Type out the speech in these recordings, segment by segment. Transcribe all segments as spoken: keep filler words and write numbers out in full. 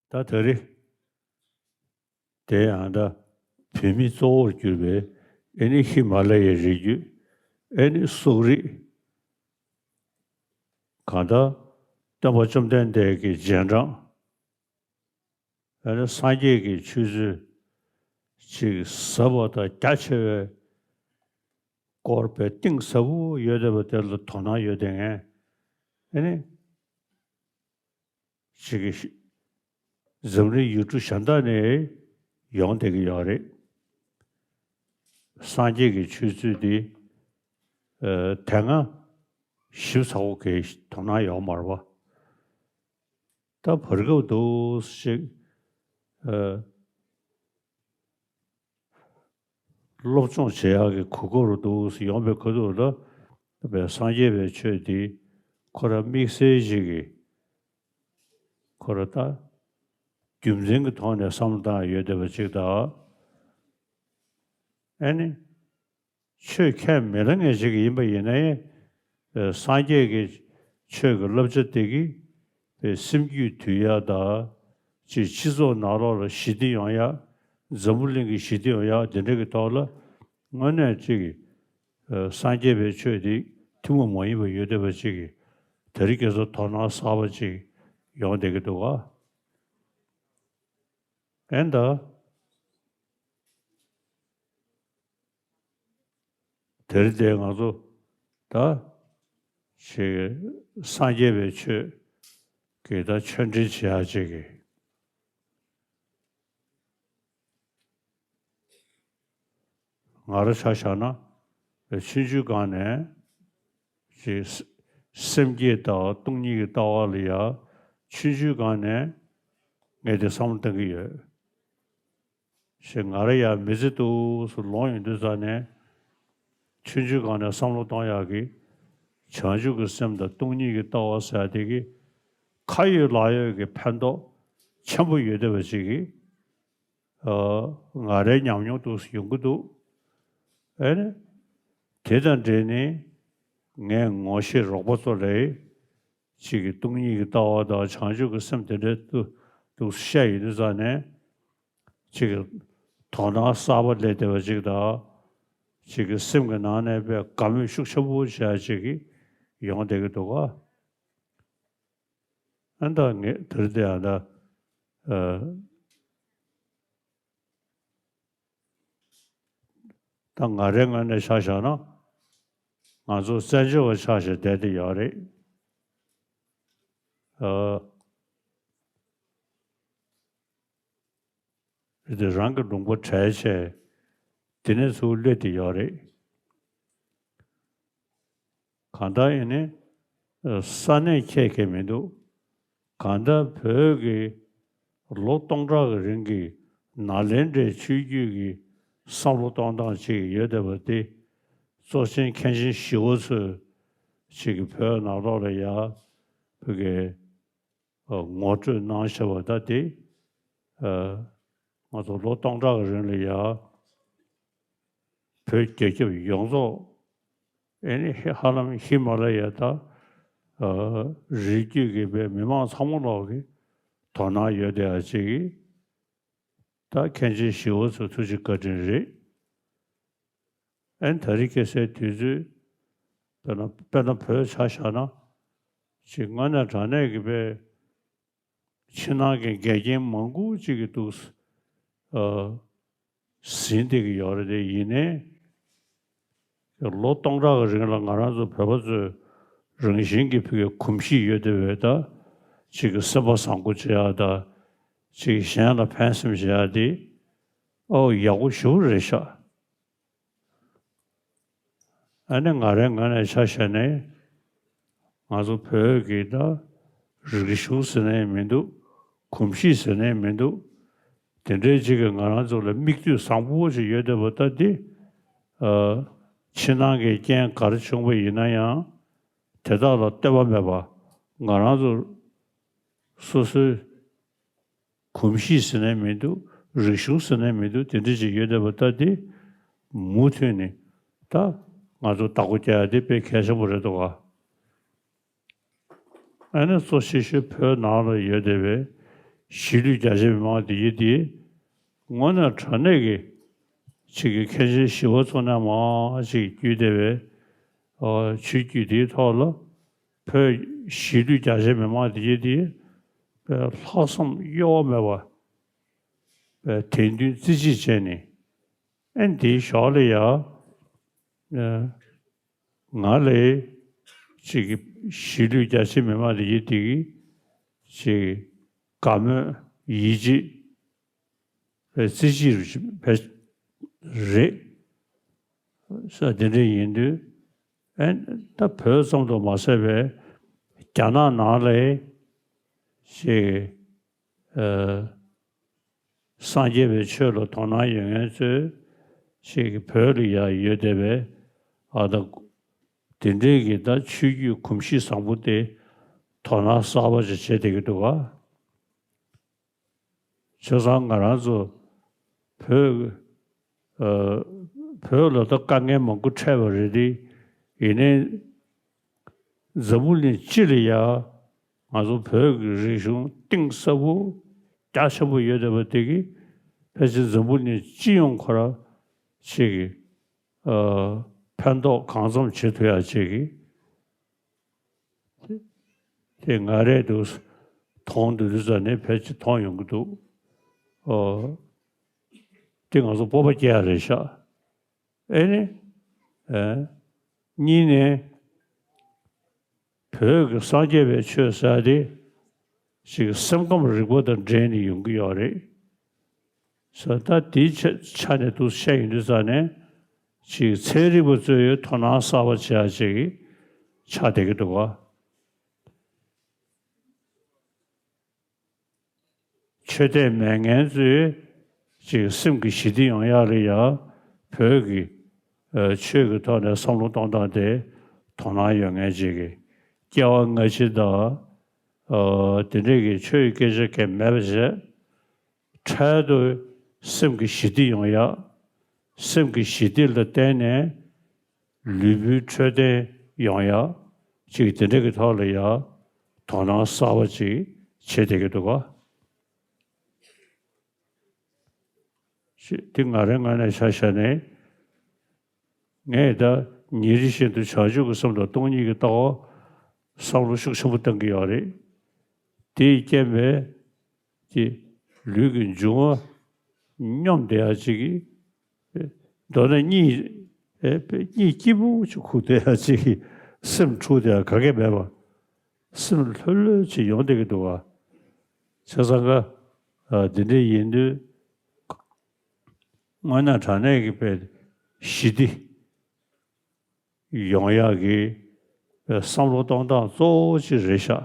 ད་ད་རེས་དེ་ཡང་ད་བོད་མི་གཙོ་བོར་གྱུར་པའི་ཨེ་ནི་ཧི་མ་ལ་ཡའི་རི་རྒྱུད། ཨེ་ནི་སོག་རིགས། གང་ལྟར་སྟོན་པ་བཅོམ་ལྡན་འདས་ཀྱི་རྗེས་འབྲང་། ཨེ་ནི་སངས་རྒྱས་ཀྱི་ཆོས་ཚུལ་ཅིག་ཟབ་པ་དང་རྒྱ་ཆེ་བའི་སྐོར་དཔེ་གཏིང་ཟབ་པོ་ཡོད་བསྡད་པ་དེ་ལ་དོ་སྣང་ཡོད་བསྡད་མཁན། ཨེ་ནི་ཅིག་གི་འཛམ་གླིང་ཡུལ་གྲུ་གཞན་དག་ནས་ཡོང་བསྡད་ཀྱི་ཡོད་རེད། སངས་རྒྱས་ཀྱི་ཆོས་ཚུལ་འདི་ཨ་དེ་སྔ་ཞིབ་ཚགས་པོ་གི་དོ་སྣང་ཡོད་མ་རེད་པ། ད་བར་སྐབས་འདུག་ཅིག་ཨ་སློབ་སྦྱོང་བྱེད་ཡག་གི་གོ་སྐབས་རུ་འདུག་ཡོང་པའི་ཁ་ཐུག་ལ་དཔེ་སངས་རྒྱས་པའི་ཆོས་འདི་ཁོ་རང་དམིགས་བསལ་ཅིག་གི་ཁོ་རང་ད་རྒྱུ་མཚན་གྱི་ཐོག་ནས་བསམ་བློ་བཏང་ཡོད་བསྡད་པ་ཅིག་དང་། ཨེ་ནི། ཆོས་ཁས་མི་ལེན་མཁན་ཞིག་ཡིན་པ་ཡིན་ནའི། སངས་རྒྱས་ཀྱི་ཆོས་ཀྱི་བསླབ་བྱ་དེ་གིས་སེམས་རྒྱུད་དུལ་ཡག་དང་། སྤྱི་སྤྱི་ཚོགས་ནང་ལོགས་ལ་ཞི་བདེ་ཡོང་ཡག་འཛམ་བུ་གླིང་གི་ཞི་བདེ་ཡོང་ཡག་འདི་འདྲ་གི་ཐོག་ལ་དངོས་གནས་ཅིག་གི་སངས་རྒྱས་པའི་ཆོས་དེ་ཐུན་མོང་མ་ཡིན་པ་ཡོད་བསྡད་པ་ཅིག་གི་དེ་རིང་ཁ་སང་དོ་སྣང་གསར་པ་ཅིག་ཡོང་བསྡད་ཀྱི་འདུག་ག་ཨེ་ད། དེར་བརྟེན་ང་ཚོ་ད་ཅིག་སངས་རྒྱས་པའི་ཆོས་ཀྱི་ད་ཆོས་འབྲེལ་བྱེད་ཡག་ཅིག་གི་ང་རང་ཆ་བཞག་ན་ཆུང་ཆུང་སྒང་ནས་ཅིག་སེམས་བསྐྱེད་དང་སྟོང་ཉིད་ཀྱི་ལྟ་བ་ལ་ཡ་ཆུང་ཆུང་སྒང་ནས་ངས་དེ་བསམ་བློ་གཏོང་གི་ཡོད། ཞེས་ང་རང་ཡང་མི་ཚེ་འདུག་སེ་ལོང་ཡོང་དུས་ཙ་ནས། ཆུང་ཆུང་སྒང་ནས་བསམ་བློ་གཏོང་ཡག་གི། བྱང་ཆུབ་ཀྱི་སེམས་དང་སྟོང་ཉིད་ཀྱི་ལྟ་བ་ཟེར་ཡག་དེ་གི། ཁ་ཡོད་ལག་ཡོད་ཀྱི་ཕན་ཐོགས་ཆེན་པོ་ཡོད་བསྡད་པ་ཅིག་གི། ཨ། ང་རའི་ཉམས་མྱོང་འདུག་སེ་ཡོང་གི་འདུག་ཨེ་ནི། དེ་དང་འབྲེལ་ནས་ངས་ངོ་ཤེས་རོགས་པ་ཚོ་ལ། ཅིག་གི་སྟོང་ཉིད་ཀྱི་ལྟ་བ་དང་བྱང་ཆུབ་ཀྱི་སེམས་དེ་འདྲའི་ཏུ་འདུག་སེ་བཤད་ཡོང་དུས་ཙ་ནས། ཅིག་གི་དོ་སྣང་གསར་པ་སླེབས་བསྡད་པ་ཅིག་དང་། ཅིག་གི་སེམས་ཀྱི་ནང་ནས་དཔེ་དགའ་མོས་ཤུགས་ཆེན་པོ་བྱེད་ཡག་ཅིག་གི་ཡོང་བསྡད་ཀྱི་འདུག་ག་ཨ་ད་ངས་དེར་དེ་ཡང་ད། ཨ། ད་ང་རའི་ངོས་ནས་ཆ་བཞག་ན། ང་ཚོ་བཙན་བྱོལ་བ་ཆགས་བྱས་བསྡད་དེ་ཡོད་རེད། ཨ། རེད་དེ་རང་གི་ལུང་པ་བྲལ་བྱས་དེ་ནས་ཚུར་སླེབས་དེ་ཡོད་རེད། གང་ལྟར་ཡིན་ནའི་ས་གནས་ཁྱད་ཁྱད་མི་འདུག་གང་ལྟར་བོད་ཀྱི་ལོ་སྟོང་ཕྲག་གི་རིང་གི་ནཱ་ལེནྡྲའི་ཆོས་བརྒྱུད་ཀྱི་བསམ་བློ་གཏོང་སྟངས་ཅིག་ཡོད་བསྡད་པ་དེ། གཙོ་ཆེན་མཁན་ཆེན་ཞི་བ་འཚོས་ཅིག་གིས་བོད་ནང་ལོགས་ལ་ཡ་བོད་ཀྱི་ངོ་སྤྲོད་གནང་བཞག་པ་ད་དེ། ཨ། ང་ཚོ་ལོ་སྟོང་ཕྲག་གི་རིང་ལ་ཡ་བོད་རྒྱལ་ཁབ་ཡོངས་རྫོགས་ཨེ་ནི་ཧ་ལམ་ཧི་མ་ལ་ཡ་དང་། ཨ། རི་རྒྱུད་ཀྱི་བོད་མི་མང་ཚང་མ་ལོག་གི་དོ་སྣང་ཡོད་བསྡད་ཡག་ཅིག་གི། ད་མཁན་ཆེན་ཞི་བ་འཚོ་ཐུགས་རྗེ་བཀའ་དྲིན་རེད། ཨན་ད་རེས་ཁ་སང་དུས་ཚོད། དཔེར་ན་དཔེར་ན་བོད་ཆ་བཞག་ན། ཅིག་དངོས་གནས་དྲང་གནས་ཀྱི་དཔེ། ཕྱི་ནང་གི་འགལ་རྐྱེན་མང་པོ་ཅིག་གི་འདུག་ཨ། ཟིན་བསྡད་ཀྱི་ཡོད་རེད་དེ་ཡིན་ནའི། ལོ་སྟོང་ཕྲག་གི་རིང་ལ་ང་རང་ཚོ་བོད་པ་ཚོས་རང་བཞིན་གྱི་ཕ་གི་གོམས་གཤིས་ཡོད་བསྡད་པའི་ད། ཅིག་གི་སེམས་པ་བཟང་པོ་བྱེད་ཡག་དང་། ཅིག་གཞན་ལ་ཕན་སེམས་བྱེད་ཡག་དེ། ཨོ་ཡག་པོ་ཞེ་པོ་རེད་ཤག་ཨ་ནི་ང་རའི་ངོས་ནས་ཆ་བཞག་ནས། ང་ཚོ་བོད་ཀྱི་ད་རིག་གཞུང་ཟེར་ནའི་མི་འདུག་གོམས་གཤིས་ཟེར་ནའི་མི་འདུག་དེ་འདྲའི་ཅིག་གིས་ང་རང་ཚོ་ལ་མིག་ལྟོས་བཟང་པོ་ཞིག་ཡོད་བསྡད་པ་ད་འདི། ཨ། ཕྱི་ནང་གི་རྐྱེན་ག་རེ་བྱུང་བ་ཡིན་ན་ཡང་དེ་དག་ལ་ལྟོས་པ་མེད་པ་ང་རང་ཚོ་སོ་སོའི་གོམས་གཤིས་ཟེར་ནའི་མི་འདུག་རིག་གཞུང་ཟེར་ནའི་མི་འདུག་དེ་འདྲ་ཅིག་ཡོད་བསྡད་པ་ལྟ་དེ། མུ་མཐུད་ནས་ད་ང་ཚོ་བདག་པོ་རྒྱག་ཡ་དེ་དཔེ་གལ་ཆེན་པོ་རེད་འདུག་ག་ཨ་ནི་གཙོ་ཆེ་ཤོས་བོད་ནང་ལ་ཡོད་བསྡད་པའི་ གཞིས་ལུས་རྒྱ་ཆེ་མི་མང་བདེ་སྐྱིད་དེ་དངོས་གནས་དྲང་གནས་ཀྱི་ཅིག་གི་མཁན་ཆེན་ཞི་བ་འཚོ་ནས་མར་ཅིག་བརྒྱུད་བསྡད་པའི་ཨ་ཆོས་བརྒྱུད་དེའི་ཐོག་ལ་བོད་གཞིས་ལུས་རྒྱ་ཆེ་མི་མང་བདེ་སྐྱིད་དེ་ལྷག་བསམ་གཡོ་བ་མེད་པ་དད་འདུན་རྩེ་གཅིག་བྱས་ནས། ཨེ་འདིའི་ཞོར་ལ་ཡ། ཨ་ང་ལས་ཅིག་གཞིས་ལུས་རྒྱ་ཆེ་མི་མང་དེ་ཡི་དེ་གི་ཅིག་དགའ་མོས་ཡིད་ཆེས་རྩེ་གཅིག་རེད་ས་དེ་འདྲ་ཡིན་དུས། ཨེ་ད་བོད་ཙམ་དུ་མ་ཟད་པའི་རྒྱ་ནག་ནང་ལས་ཅིག་ཨ་སངས་རྒྱས་པའི་ཆོས་ལ་དོ་སྣང་ཡོད་མཁན་ཚོས་ཅིག་བོད་ལ་ཡང་ཡོད་བསྡད་པའི་ཨ་ད་དེ་འདྲའི་གི་ད་ཆོས་བརྒྱུད་གོམས་གཤིས་བཟང་པོ་དེ་དོ་སྣང་གསར་པ་ཅིག་བྱེད་བསྡད་ཀྱི་འདུག་ག་བྱས་ཙང་ང་རང་ཚོ་བོད་ཨ་བོད་ལ་ད་དཀའ་ངལ་མང་པོ་འཕྲད་པ་རེད་དེ། ཡིན་ནའི་འཛམ་བུ་གླིང་སྤྱི་ལ་ཡ་ང་ཚོ་བོད་ཀྱི་རིག་གཞུང་གཏིང་ཟབ་པོ་རྒྱ་ཆེན་པོ་ཡོད་བསྡད་པ་དེ་གིས་ཕལ་ཆེར་འཛམ་བུ་གླིང་སྤྱི་ཡོངས་ཁོ་རང་ཅིག་གི་ཨ་ཕན་ཐོགས་གང་འཚམ་བྱེད་ཐུབ་ཡ་ཅིག་གི་དེ་ང་རས་འདུག་མཐོང་འདུག་དུས་ཙ་ནས་ཕལ་ཆེར་མཐོང་ཡོང་གི་འདུག་ཨོ། དེ་ང་ཚོ་སྤོབས་པ་སྐྱེ་ཡ་རེད་ཤག་ཨེ་ནི། ཨེ། གཉིས་ནས། བོད་ཀྱི་སངས་རྒྱས་པའི་ཆོས་ཟེར་དེ། ཅིག་སེམས་ཁམས་རིག་པ་དང་འབྲེལ་ནས་ཡོང་གི་ཡོད་རེད། ས་ད་དེའི་ཆ་ཆ་ནས་འདུག་བཤད་ཡོང་དུས་ཙ་ནས། ཅིག་ཚན་རིག་པ་ཚོས་དོ་སྣང་གསར་པ་བྱེད་ཡ་ཅིག་ཆགས་བསྡད་ཀྱི་འདུག་ག་ཆོས་དད་མེད་མཁན་ཚོས་ཅིག་སེམས་ཀྱི་ཞི་བདེ་ཡོང་ཡག་ལ་ཡང་བོད་ཀྱི་ཨ་ཆོས་ཀྱི་ཐོག་ནས་བསམ་བློ་གཏོང་སྟངས་དེ་དོ་སྣང་ཡོད་མཁན་ཅིག་གི་སྐྱེ་བ་སྔ་ཕྱི་དང་ཨ་དེ་འདྲས་ཀྱི་ཆོས་ཀྱི་སྐད་ཆ་གང་མེད་པ་བྱས། འཕྲལ་དུ་སེམས་ཀྱི་ཞི་བདེ་ཡོང་ཡག་སེམས་ཀྱི་ཞི་བདེ་ལ་བརྟེན་ནས་ལུས་པོའི་འཕྲོད་བསྟེན་ཡོང་ཡག་ཅིག་དེ་འདྲ་གི་ཐོག་ལ་ཡང་དོ་སྣང་གསར་པ་ཅིག་བྱེད་བསྡད་ཀྱི་འདུག་ག་ཅིག་དེ་ང་རའི་ངོས་ནས་ཆ་བཞག་ནས། ངས་ད་ཉིན་རེ་བཞིན་དུ་བྱང་ཆུབ་ཀྱི་སེམས་དང་སྟོང་ཉིད་ཀྱི་ལྟ་བ་བསམ་བློ་ཤུགས་ཆེན་པོ་བཏང་གི་ཡོད་རེད། དེའི་རྐྱེན་པས་ཀྱི་ལུས་ཀྱི་འབྱུང་བ་སྙོམས་བསྡད་ཡག་ཅིག་གིས། མདོར་ན་གཉིད་ཨེ་གཉིད་སྐྱིད་པོ་ཅིག་ཁུག་བསྡད་ཡག་ཅིག་གིས་སེམས་འཁྲུག་བསྡད་ཡག་ག་གེ་མེད་པ། སེམས་ལྷོད་ལྷོད་ཅིག་ཡོང་བསྡད་ཀྱི་འདུག་ག་བྱས་ཙང་ཀ་ཨ་འདི་འདྲ་ཡིན་དུས། དངོས་གནས་དྲང་གནས་ཀྱི་དཔེ་ཞི་བདེ་ཡོང་ཡག་གི་བསམ་བློ་གཏོང་སྟངས་གཙོ་བོ་ཅིག་རེད་ཤག་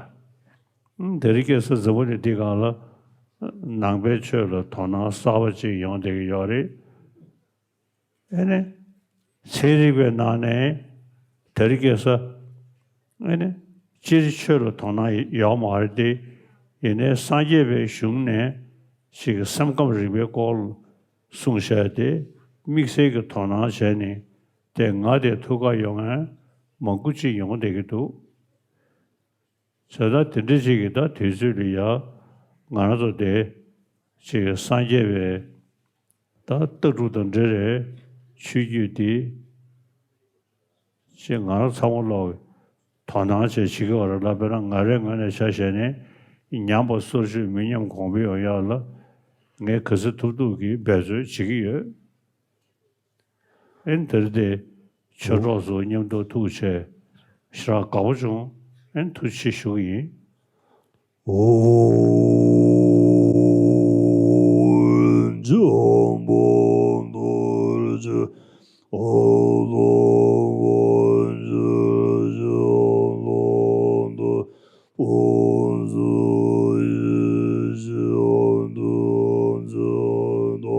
དེ་རིང་ཁ་སང་འཛམ་བུ་གླིང་འདི་སྒང་ལ་ནང་པའི་ཆོས་ལ་དོ་སྣང་གསར་པ་ཅིག་ཡོང་བསྡད་ཀྱི་ཡོད་རེད། ཨེ་ནི། ཚན་རིག་པའི་ནང་ནས་དེ་རིང་ཁ་སང་ཨེ་ནི། སྤྱིར་ཆོས་ལ་དོ་སྣང་ཡོད་མ་རེད་དེ། ཡིན་ནའི་སངས་རྒྱས་པའི་གཞུང་ནས་ཅིག་སེམས་ཁམས་རིག་པའི་སྐོར་གསུངས་བཞག་དེ་དམིགས་བསལ་གྱི་དོ་སྣང་བྱས་ནས་དེ་ང་དེ་ཐུགས་ཁུར་ཡོང་མཁན་མང་པོ་ཅིག་ཡོང་བསྡད་ཀྱི་འདུག་བྱས་ཙང་དེ་འདྲ་ཅིག་གིས་ད་དུས་ཚོད་ལ་ཡ་ང་རང་ཚོ་དེ་ཅིག་སངས་རྒྱས་པའི་ད་ལྟ་གྲུབ་དང་འབྲེལ་བའི་ཆོས་བརྒྱུད་དེ་ཅིག་ང་རང་ཚང་མ་ལོག་དོ་སྣང་བྱས་བྱེད་ཀྱི་ཡོད་རེད་ལ། དཔེར་ན་ང་རའི་ངོས་ནས་ཆ་བཞག་ནས་ཉམས་པ་སོར་ཆུད་མི་ཉམས་གོང་འཕེལ་ཡོང་ཡག་ལ་ངས་ག་ཚོད་ཐུབ་ཐུབ་ཀྱིས་འབད་རྩོལ་བྱེད་ཀྱི་ཡོད། ཨེ་ནི་དེ་རིང་དེ་ཆོས་གྲོགས་ཚོ་མཉམ་དུ་ཐུག་བྱས་ཞེ་དྲག་དགའ་པོ་བྱུང་། ཨེ་ནི་ཐུགས་རྗེ་ཆེ་ཞུ་གི་ཡིན། ཨོམ་ཇོམ་བོ་ནོར་ཇོ། ཨོ་ལོ་བོ་ཇོ་ཇོ་ལོ་ཏོ། ཨོ་ཟོ་ཡི་ཇོ་ཏོ་ཇོ་ཏོ།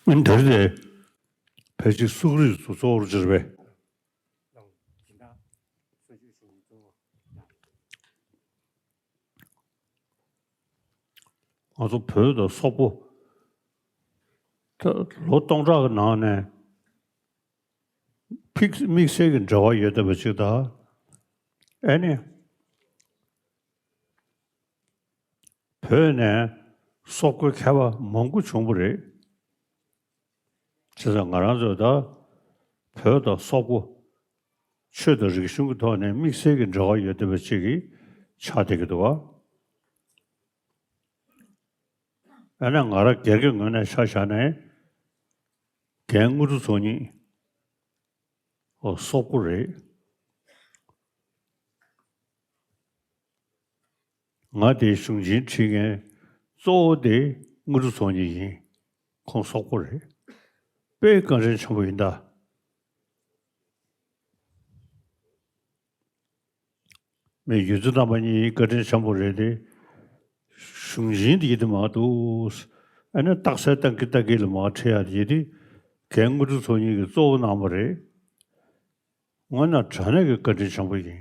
འདིར་དེ་ཕལ་ཆེར་སུག་རིས་སུ་གཙོ་བོར་གྱུར་པས། ང་ཚོ་བོད་དང་སོག་པོ་ད་ལོ་སྟོང་ཕྲག་གི་ནང་ནས་ཕིག་དམིགས་བསལ་གྱི་འབྲེལ་བ་ཡོད་བསྡད་པ་ཅིག་དང་། ཨེ་ནི། བོད་ནས་སོག་པོའི་མཁས་པ་མང་པོ་བྱུང་བ་རེད། བྱས་ཙང་ང་རང་ཚོས་ད་བོད་དང་སོག་པོ་ཆོས་དང་རིག་གཞུང་གི་ཐོག་ནས་དམིགས་བསལ་གྱི་འབྲེལ་བ་ཡོད་བསྡད་པ་ཅིག་གི་ཆགས་བསྡད་ཀྱི་འདུག་བ། ཨ་ནི་ང་རང་སྒེར་གྱི་ངོས་ནས་ཆ་བཞག་ན་རྒན་དངོས་གྲུབ་ཚོགས་གཉིས་ཨོ་སོག་པོ་རེད། ང་དེའི་གཞུང་ཆེན་ཁྲིད་མཁན་གཙོ་བོ་དེ་དངོས་གྲུབ་ཚོགས་གཉིས་ཡིན། ཁོང་སོག་པོ་རེད། དཔེ་བཀའ་དྲིན་ཆེན་པོ་ཡིན་ད། མི་ཡུལ་དུས་རྣམ་པ་གཉིས་བཀའ་དྲིན་ཆེན་པོ་རེད་དེ། གཞུང་ཆེན་དེ་ཡིན་དེ་མ་འདུག་ཨ་ནི་རྟགས་གསལ་བཏང་གི་བཏང་གི་ལ་མ་ཁྲིད་ཡ་དེ་ཡིན་དེ། རྒན་དངོས་གྲུབ་ཚོགས་གཉིས་ཀྱི་གཙོ་བོ་གནང་བ་རེད། དངོས་གནས་དྲང་གནས་ཀྱི་བཀའ་དྲིན་ཆེན་པོ་ཡིན།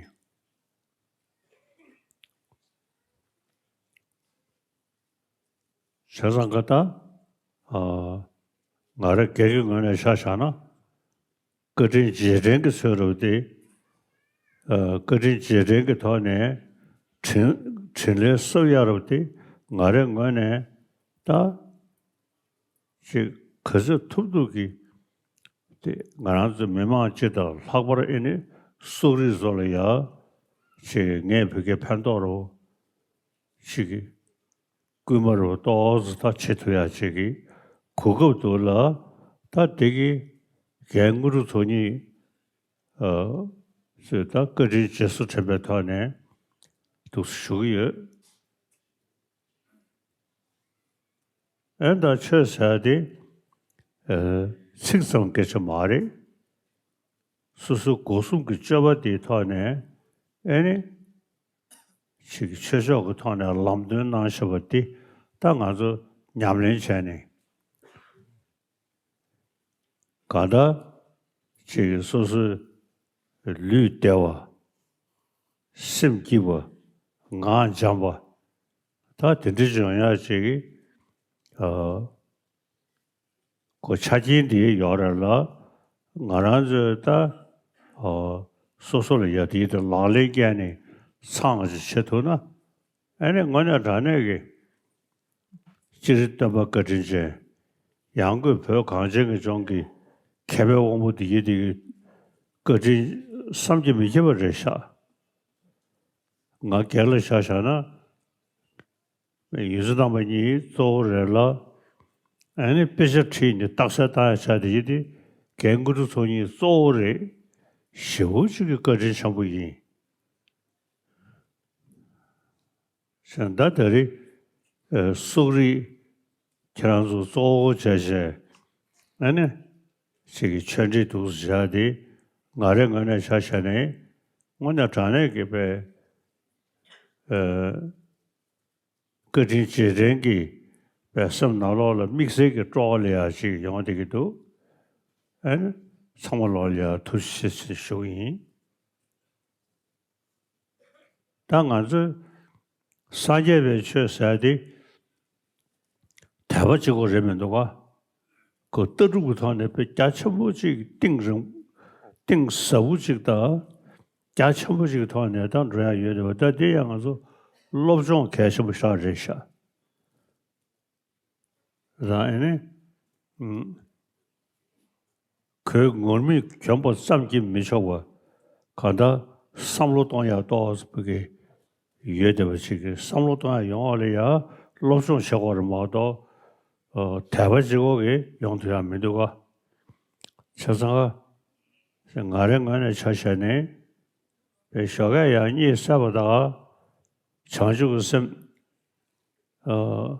བྱས་ཙང་ཀ་ད། ཨ། ང་རང་སྒེར་གྱི་ངོས་ནས་ཆ་བཞག་ན། བཀའ་དྲིན་རྗེས་དྲན་གྱི་ཚོད་རུ་དེ། ཨ། བཀའ་དྲིན་རྗེས་དྲན་གྱི་ཐོག་ནས། དྲིན་དྲིན་ལན་གསབ་ཡ་རུ་དེ། ང་རའི་ངོས་ནས། ད། ཅིག་ག་ཚོད་ཐུབ་ཐུབ་ཀྱིས་དེ་ང་རང་ཚོ་མི་མང་སྤྱི་དང་ལྷག་པར་ཨེ་ནི་སོག་རིགས་ཚོ་ལ་ཡ་ཅིག་ངས་བོད་སྐད་ཕན་ཐོགས་རོ་ཅིག་གི་སྐུལ་མ་རོ་ཏོག་ཙམ་ད་བྱེད་ཐུབ་ཡ་ཅིག་གི་གོ་སྐབས་འདུག་ལ། ད་དེ་གི་རྒན་དངོས་གྲུབ་ཚོགས་གཉིས་ཨ་ཚོས་ད་བཀའ་དྲིན་རྗེས་སུ་དྲན་པའི་ཐོག་ནས་འདུག་ཞུ་གི་ཡོད། ཨེ་ད་ཆོས་ཟེར་དེ། ཨ། ཚིག་ཙམ་སྐད་ཆ་མ་རེད། སོ་སོའི་སྒོ་གསུམ་གྱི་སྤྱོད་པ་དེའི་ཐོག་ནས་ཨེ་ནི། ཅིག་ཆོས་ཕྱོགས་ཀྱི་ཐོག་ནས་ལམ་སྟོན་གནང་བཞིན་པ་དེ་ད་ང་ཚོ་ཉམས་ལེན་བྱས་ནས། གང་ལྟར་ཅིག་སོ་སོའི་ལུས་བདེ་བ། སེམས་སྐྱིད་པ། ངག་འཇམ་པ། ད་དེ་འདྲ་བྱུང་ཡག་ཅིག་གི་ཨ་གོ་ཆ་རྐྱེན་འདི་ཡོད་རེད་ལ། ང་རང་ཚོས་ད་ཨ་སོ་སོ་ལ་ཡ་དེའི་དེ་ལག་ལེན་བཀལ་ནས་ཚང་ཞིག་བྱེད་ཐུབ་ན། ཨ་ནི་དངོས་གནས་དྲང་གནས་ཀྱི་སྤྱིར་སྟོན་པ་བཀའ་དྲིན་ཅན། ཡང་སྒོས་བོད་གངས་ཅན་གྱི་ལྗོངས་ཀྱི་མཁས་པའི་དབང་པོ་འདི་ཡི་དེ་གི་བཀའ་དྲིན་བསམ་གྱིས་མི་ཁྱབ་པ་རེད་ཤག་ང་སྒེར་ལ་ཆ་བཞག་ན། ཡུལ་སྲོལ་རྣམ་པ་གཉིས་གཙོ་བོ་རེད་ལ། ཨ་ནི་དཔེ་ཆ་ཁྲིད་ནས་རྟགས་གསལ་བཏང་ཡ་ཆ་དེ་ཡིན་ཏེ། རྒན་དངོས་གྲུབ་ཚོགས་གཉིས་གཙོ་བོ་རེད། ཞེ་པོ་ཅིག་གི་བཀའ་དྲིན་ཆེན་པོ་ཡིན། ཞེས་ད་ད་རེས་སོག་རིགས་ཁྱེད་རང་ཚོ་གཙོ་བོ་བྱས་བྱས། ཨ་ནི་ཅིག་གི་ཆོས་འབྲེལ་འདུག་བྱས་ཏེ། ང་རའི་ངོས་ནས་ཆ་བཞག་ནས་དངོས་གནས་དྲང་གནས་ཀྱི་པའི། བཀའ་དྲིན་རྗེས་དྲན་གྱི་བའི་སེམས་ནང་ལོགས་ལ་དམིགས་བསལ་གྱི་སྤྲོ་བ་ལ་ཡ་ཞིག་ཡོང་བསྡད་ཀྱི་འདུག་ཨ་ནི་ཚང་མ་ལོག་ལ་ཡ་ཐུགས་རྗེ་ཆེ་ཞུ་གི་ཡིན། ད་ང་ཚོས་སངས་རྒྱས་པའི་ཆོས་ཟེར་དེ་དད་པ་གཅིག་པོ་རེད་མི་འདུག་ག་ཁོ་ལྟ་གྲུབ་ཀྱི་ཐོག་ནས་དཔེ་རྒྱ་ཆེན་པོ་གཅིག་གཏིང་རིང་གཏིང་ཟབ་པོ་གཅིག་དང་། རྒྱ་ཆེན་པོ་ཞིག་ཐོག་ནས་ད་འགྲོ་ཡ་ཡོད་རེད་བ། ད་དེ་ཡང་ང་ཚོ་སློབ་སྦྱོང་གལ་ཆེན་པོ་ཞིག་རེད་ཤག་རང་ཨེ་ནི། ཨུམ། གོས་ངུར་སྨྲིག་གྱོན་པ་ཙམ་གྱིས་མི་ཆོག་པ། གང་ལྟར་བསམ་བློ་གཏོང་ཡ་ཏོག་ཙམ་གྱི་ཡོད་བསྡད་པ་ཞིག་གིས་བསམ་བློ་གཏོང་ཡ་ཡོང་བ་ལ་ཡ་སློབ་སྦྱོང་བྱེད་དགོས་རེད་མ་གཏོགས། ཨོ། དད་པ་གཅིག་པོ་གིས་ཡོང་ཐུབ་ཡ་མི་འདུག་ག་བྱས་ཙང་ང་རའི་ངོས་ནས་ཆ་བཞག་ནས། པའི་ཞོགས་ཀས་ཡང་གཉིད་སད་པ་དང་། བྱང་ཆུབ་ཀྱི་སེམས། ཨ།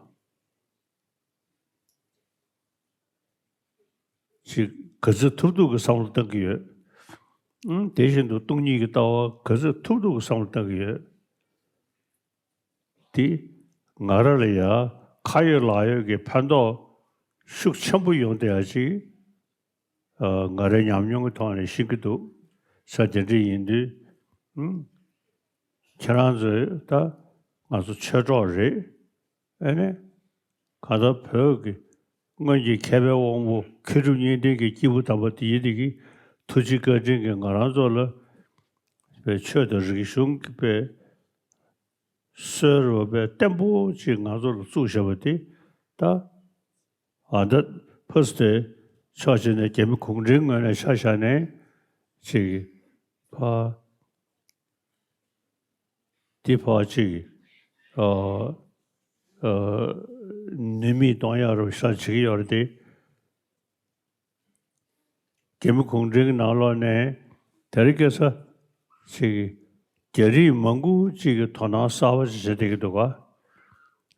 ཅིག་ག་ཚོད་ཐུབ་ཐུབ་ཀྱི་བསམ་བློ་བཏང་གི་ཡོད། ཨང་། དེ་བཞིན་དུ་སྟོང་ཉིད་ཀྱི་ལྟ་བ་ག་ཚོད་ཐུབ་ཐུབ་ཀྱི་བསམ་བློ་བཏང་གི་ཡོད། དེ་ང་རང་ལ་ཡ་ཁ་ཡོད་ལག་ཡོད་ཀྱི་ཕན་ཐོགས་ ཤུགས་ཆེན་པོ་ཡོང་བསྡད་ཡ་ཅིག་ཨ། ང་རའི་ཉམས་མྱོང་གི་ཐོག་ནས་ཤེས་ཀྱི་འདུག་ས། དེ་འདྲ་ཡིན་དུས། ཨུམ། ཁྱེད་རང་ཚོས་ད་ང་ཚོ་ཆོས་གྲོགས་རེད། ཨེ་ནས། གང་ལྟར་བོད་ཀྱི་སྔོན་གྱི་མཁས་པའི་དབང་པོ་མཁས་གྲུབ་གཉིས་ལྡན་གྱི་སྐྱེས་བུ་དམ་པ་དེ་ཡི་དེ་གི་ཐུགས་རྗེ་བཀའ་དྲིན་གྱིས་ང་རང་ཚོ་ལ་པའི་ཆོས་དང་རིག་གཞུང་གི་པའི་སྲོལ་རོ་པའི་བརྟན་པོ་ཅིག་ང་ཚོ་ལ་བཙུགས་བཞག་པ་དེ། ད་ཨ་ད་ཕུ་སུ་དེ་ཕྱོགས་གཅིག་ནས་རྒྱ་མི་གུང་ཁྲན་ངོས་ནས་ཆ་བཞག་ནས་ཅིག་ཕ། འདི་ཕར་ཅིག་ཨ། ཨ། ནུས་མེད་གཏོང་ཡག་རུ་ཤ་བྱེད་ཀྱི་ཡོད་རེད་དེ། རྒྱ་མི་གུང་ཁྲན་གྱི་ནང་ལོགས་ནས་དེ་རིང་ཁ་སང་ཅིག་རྒྱ་རིགས་མང་པོ་ཅིག་གིས་དོ་སྣང་གསར་པ་ཅིག་བྱེད་བསྡད་ཀྱི་འདུག་ག་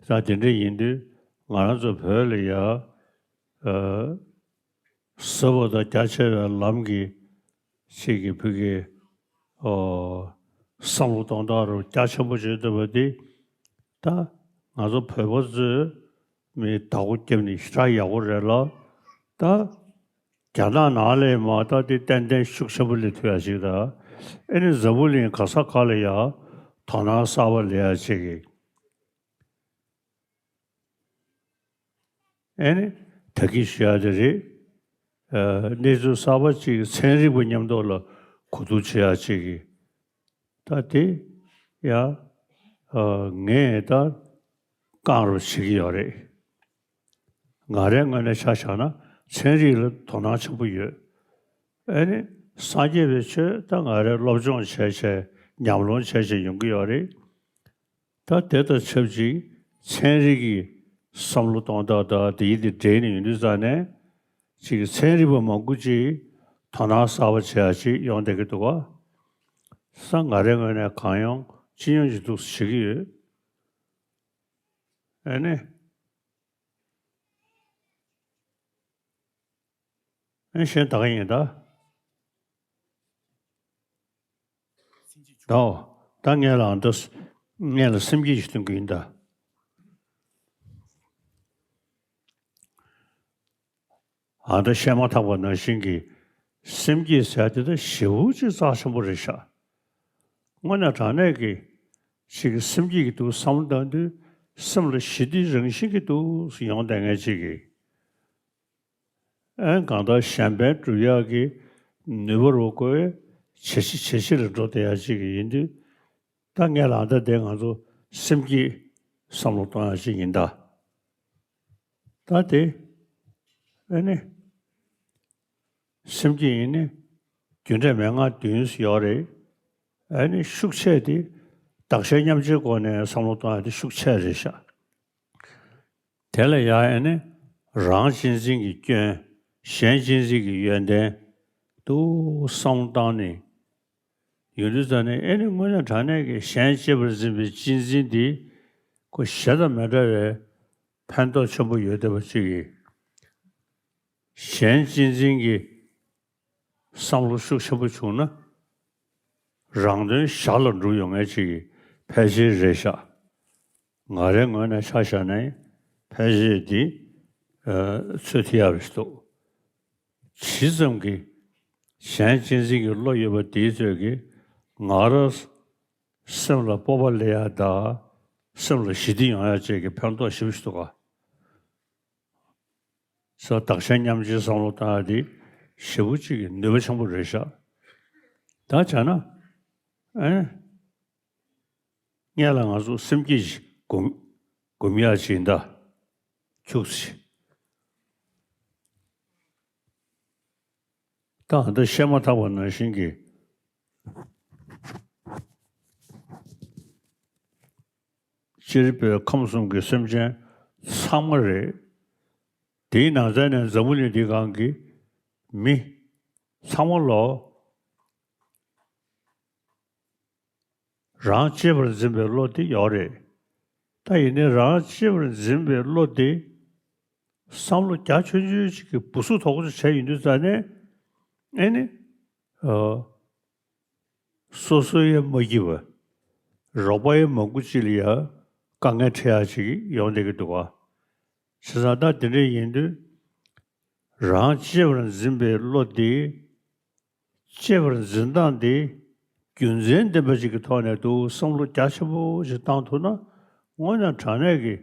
ས། དེ་འདྲ་ཡིན་དུས་ང་རང་ཚོ་བོད་ལ་ཡ། ཨ། ཟབ་པ་དང་རྒྱ་ཆེ་བའི་ལམ་གྱི་ཅིག་གི་བོད་ཀྱི་ཨོ། བསམ་བློ་གཏོང་སྟངས་རུ་རྒྱ་ཆེན་པོ་བྱེད་ཐུབ་པ་འདི། ད་ང་ཚོ་བོད་པ་ཚོས་མི་བདག་པོ་བརྒྱབ་ནས་ཞེ་དྲག་ཡག་པོ་རེད་ལ། ད་རྒྱ་ནག་ནང་ལ་མ་ད་དེ་ཏན་ཏན་ཤུགས་ཆེན་པོ་སླེབས་ཐུབ་ཡ་ཅིག་དང་། ཨེ་ནི་འཛམ་བུ་གླིང་ག་ས་ག་ལ་ཡ་དོ་སྣང་གསར་པ་སླེབས་ཡ་ཅིག་གི་ཨེ་ནི་ད་གིན་ཞུ་ཡ་དེ་རེད། ཨ། གནས་ཚུལ་གསར་པ་ཅིག་ཚན་རིག་པ་མཉམ་དུ་ལ་གོ་བསྡུར་བྱེད་ཡ་ཅིག་གི་ད་དེ་ཡ། ཨ། ངས་ད་རྐང་རུ་བྱེད་ཀྱི་ཡོད་རེད། ང་རའི་ངོས་ནས་ཆ་བཞག་ན་ཚན་རིག་ལ་དོ་སྣང་ཆེན་པོ་ཡོད། ཨེ་ནི་སངས་རྒྱས་པའི་ཆོས་ད་ང་རའི་སློབ་སྦྱོང་བྱས་བྱས་ཉམས་ལོང་བྱས་བྱས་ཡོང་གི་ཡོད་རེད། ད་དེ་དང་ཆབས་ཅིག་ཚན་རིག་གི་བསམ་བློ་གཏོང་སྟངས་དང་དེ་ཡི་དེ་འབྲེལ་ནས་ཡོང་དུས་ཙང་ནས་ཅིག་ཚན་རིག་པ་མང་པོ་ཅིག་དོ་སྣང་གསར་པ་བྱེད་ཡ་ཅིག་ཡོང་བསྡད་ཀྱི་འདུག་ག་ས། ང་རའི་ངོས་ནས་གང་ཡོང་ཅི་ཡོང་ཅིག་འདུག་བྱེད་ཀྱི་ཡོད། ཨ་ནི། ཨེ་གཞན་ད་ག་ཡིན་ད། ད་འོ། ད་ངས་ལ་འདི་ངས་ལ་སེམས་བསྐྱེད་ཞིག་སྟོན་གྱི་ཡིན་ད། ཨ་ད་བཤད་མ་ཐག་པ་ནང་བཞིན་གྱི་སེམས་བསྐྱེད་ཟེར་དེ་ད་ཞེ་པོ་ཅིག་རྩ་ཆེན་པོ་རེད་ཤག་དངོས་གནས་དྲང་གནས་ཀྱི་ཅིག་གི་སེམས་བསྐྱེད་ཀྱི་འདུག་བསམ་བློ་བཏང་དུས་སེམས་ལ་ཞི་བདེ་རང་བཞིན་གྱི་འདུག་ཡོང་བསྡད་མཁན་ཅིག་གི་ཨན་གང་ལྟར་གཞན་ཕན་སྒྲུབ་ཡག་གི་ནུས་པ་རུ་བཀོལ་བའི་ཇེ་ཆེ་ཇེ་ཆེ་ལ་འགྲོ་བསྡད་ཡག་ཅིག་ཡིན་དུས། ད་ངས་ལ་ད་དེ་ང་ཚོ་སེམས་བསྐྱེད་བསམ་བློ་གཏོང་ཡག་ཅིག་ཡིན་ད། ད་དེ་ཨ་ནི་སེམས་བསྐྱེད་ཡིན་ནི་རྒྱུ་འབྲས་མན་ངག་བདུན་ཡོད་རེད། ཨ་ནི་ཤུགས་ཆེ་དེ་བདག་གཞན་མཉམ་བརྗེའི་སྒོ་ནས་བསམ་བློ་གཏོང་ཡག་དེ་ཤུགས་ཆེ་རེད་ཤག་དེ་ལ་ཡང་ཨེ་ནི་རང་གཅེས་འཛིན་གྱི་སྐྱོན། གཞན་གཅེས་འཛིན་གྱི་ཡོན་ཏན་དུ་བསམ་བློ་བཏང་ནས་ཡོང་དུས་ཙང་ནས་ཨེ་ནི་དངོས་གནས་དྲང་གནས་ཀྱི་གཞན་གཅེས་པར་འཛིན་པའི་གཅེས་འཛིན་འདི་ཁོ་གཞན་དང་མི་འདྲ་བའི་ཕན་ཐོགས་ཆེན་པོ་ཡོད་བསྡད་པ་ཅིག་གིས། གཞན་གཅེས་འཛིན་གྱི་བསམ་བློ་ཤུགས་ཆེན་པོ་བྱུང་ན། རང་དོན་གཞན་ལ་འགྲུབ་ཡོང་མཁན་ཅིག་གི་ཕལ་ཆེར་རེད་ཤག་ང་རའི་ངོས་ནས་ཆ་བཞག་ན་ཕལ་ཆེར་འདི་ཚོད་ཐིག་ཡག་རེད་འདུག་ཇི་ཙམ་གྱི་གཞན་གཅེས་འཛིན་གྱི་བློ་ཡོད་པ་དེའི་ཚོད་ཀྱིས་ང་རང་སེམས་ལ་སྤོབས་པ་སླེབས་ཡག་དང་སེམས་ལ་ཞི་བདེ་ཡོང་ཡག་ཅིག་གི་ཕན་ཐོགས་ཞེ་པོ་ཞིག་འདུག་ག་ས། བདག་གཞན་མཉམ་བརྗེའི་བསམ་བློ་བཏང་ཡག་དེ་ཞེ་པོ་ཅིག་གི་ནུས་པ་ཆེན་པོ་རེད་ཤག་ད་བྱས་ན། ཨེ། སྔོན་ལ་ང་ཚོ་སེམས་བསྐྱེད་ཅིག་སྒོམ་སྒོམ་ཡག་ཅིག་ཡིན་ད། ཁྱུག་ཙམ་ཅིག་ད་ཨ་ད་བཤད་མ་ཐག་པ་ནང་བཞིན་གྱི། སྤྱིར་བོད་ཁམས་གསུམ་གྱི་སེམས་ཅན་ཚང་མ་རེད། དེའི་ནང་ཚན་ནས་འཛམ་བུ་གླིང་འདིའི་སྒང་གི་མི་ཚང་མ་ལོ། རང་གཅེས་པར་འཛིན་པའི་བློ་དེ་ཡོད་རེད། ད་ཡིན་ནའི་རང་གཅེས་པར་འཛིན་པའི་བློ་དེ་བསམ་བློ་རྒྱ་ཆུང་ཆུང་ཅིག་གིས་སྦུ་སུ་དོག་ཅིག་བྱས་ཡོང་དུས་ཙ་ནས་ཨེ་ནི། ཨོ། སོ་སོ་ཡང་མ་སྐྱིད་པ། རོགས་པ་ཡང་མང་པོ་ཅིག་ལ་ཡང་དཀའ་ངལ་འཕྲད་ཡག་ཅིག་ཡོང་བསྡད་ཀྱི་འདུག་ག་བྱས་ཙང་ད་དེ་འདྲ་ཡིན་དུས་ རང་གཅེས་པར་འཛིན་པའི་བློ་དེ། གཅེས་པར་འཛིན་སྟངས་དེ་རྒྱུ་མཚན་ལྡན་པ་ཞིག་གི་ཐོག་ནས་འདུག་བསམ་བློ་རྒྱ་ཆེན་པོ་ཞིག་བཏང་ཐུབ་ན། དངོས་གནས་དྲང་གནས་ཀྱི་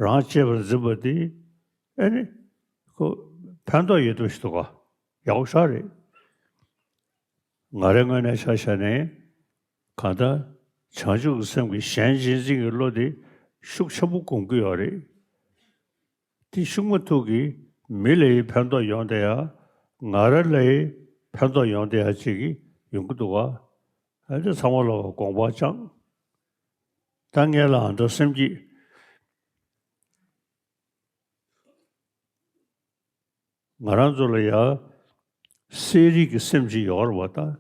རང་གཅེས་པར་འཛིན་པ་དེ་ཨེ་ནི་ཁོ་ཕན་ཐོགས་ཡོད་པ་ཞིག་འདུག་ག་ཡག་པོ་ཞེ་དྲག་རེད། ང་རའི་ངོས་ནས་ཆ་བཞག་ནས་གང་ལྟར་བྱང་ཆུབ་ཀྱི་སེམས་ཀྱི་གཞན་གཅེས་འཛིན་གྱི་བློ་དེ་ཤུགས་ཆེན་པོ་སྒོམ་གྱི་ཡོད་རེད། དེ་ཤུགས་མ་ཐུག་གི་མི་ལ་ཡི་ཕན་ཐོགས་ཡོང་བསྡད་ཡ། ང་ར་ལ་ཡི་ཕན་ཐོགས་ཡོང་བསྡད་ཡ་ཅིག་གི་ཡོང་གི་འདུག་ག་ཨ་ནི་ཚང་མ་ལ་དགོངས་པ་བཅངས། ད་ངས་ལ་ཨ་མདོ་སེམས་ཀྱི་ང་རང་ཚོ་ལ་ཡ་གསལ་རིག་གི་སེམས་ཅིག་ཡོད་རེད་བ་ད།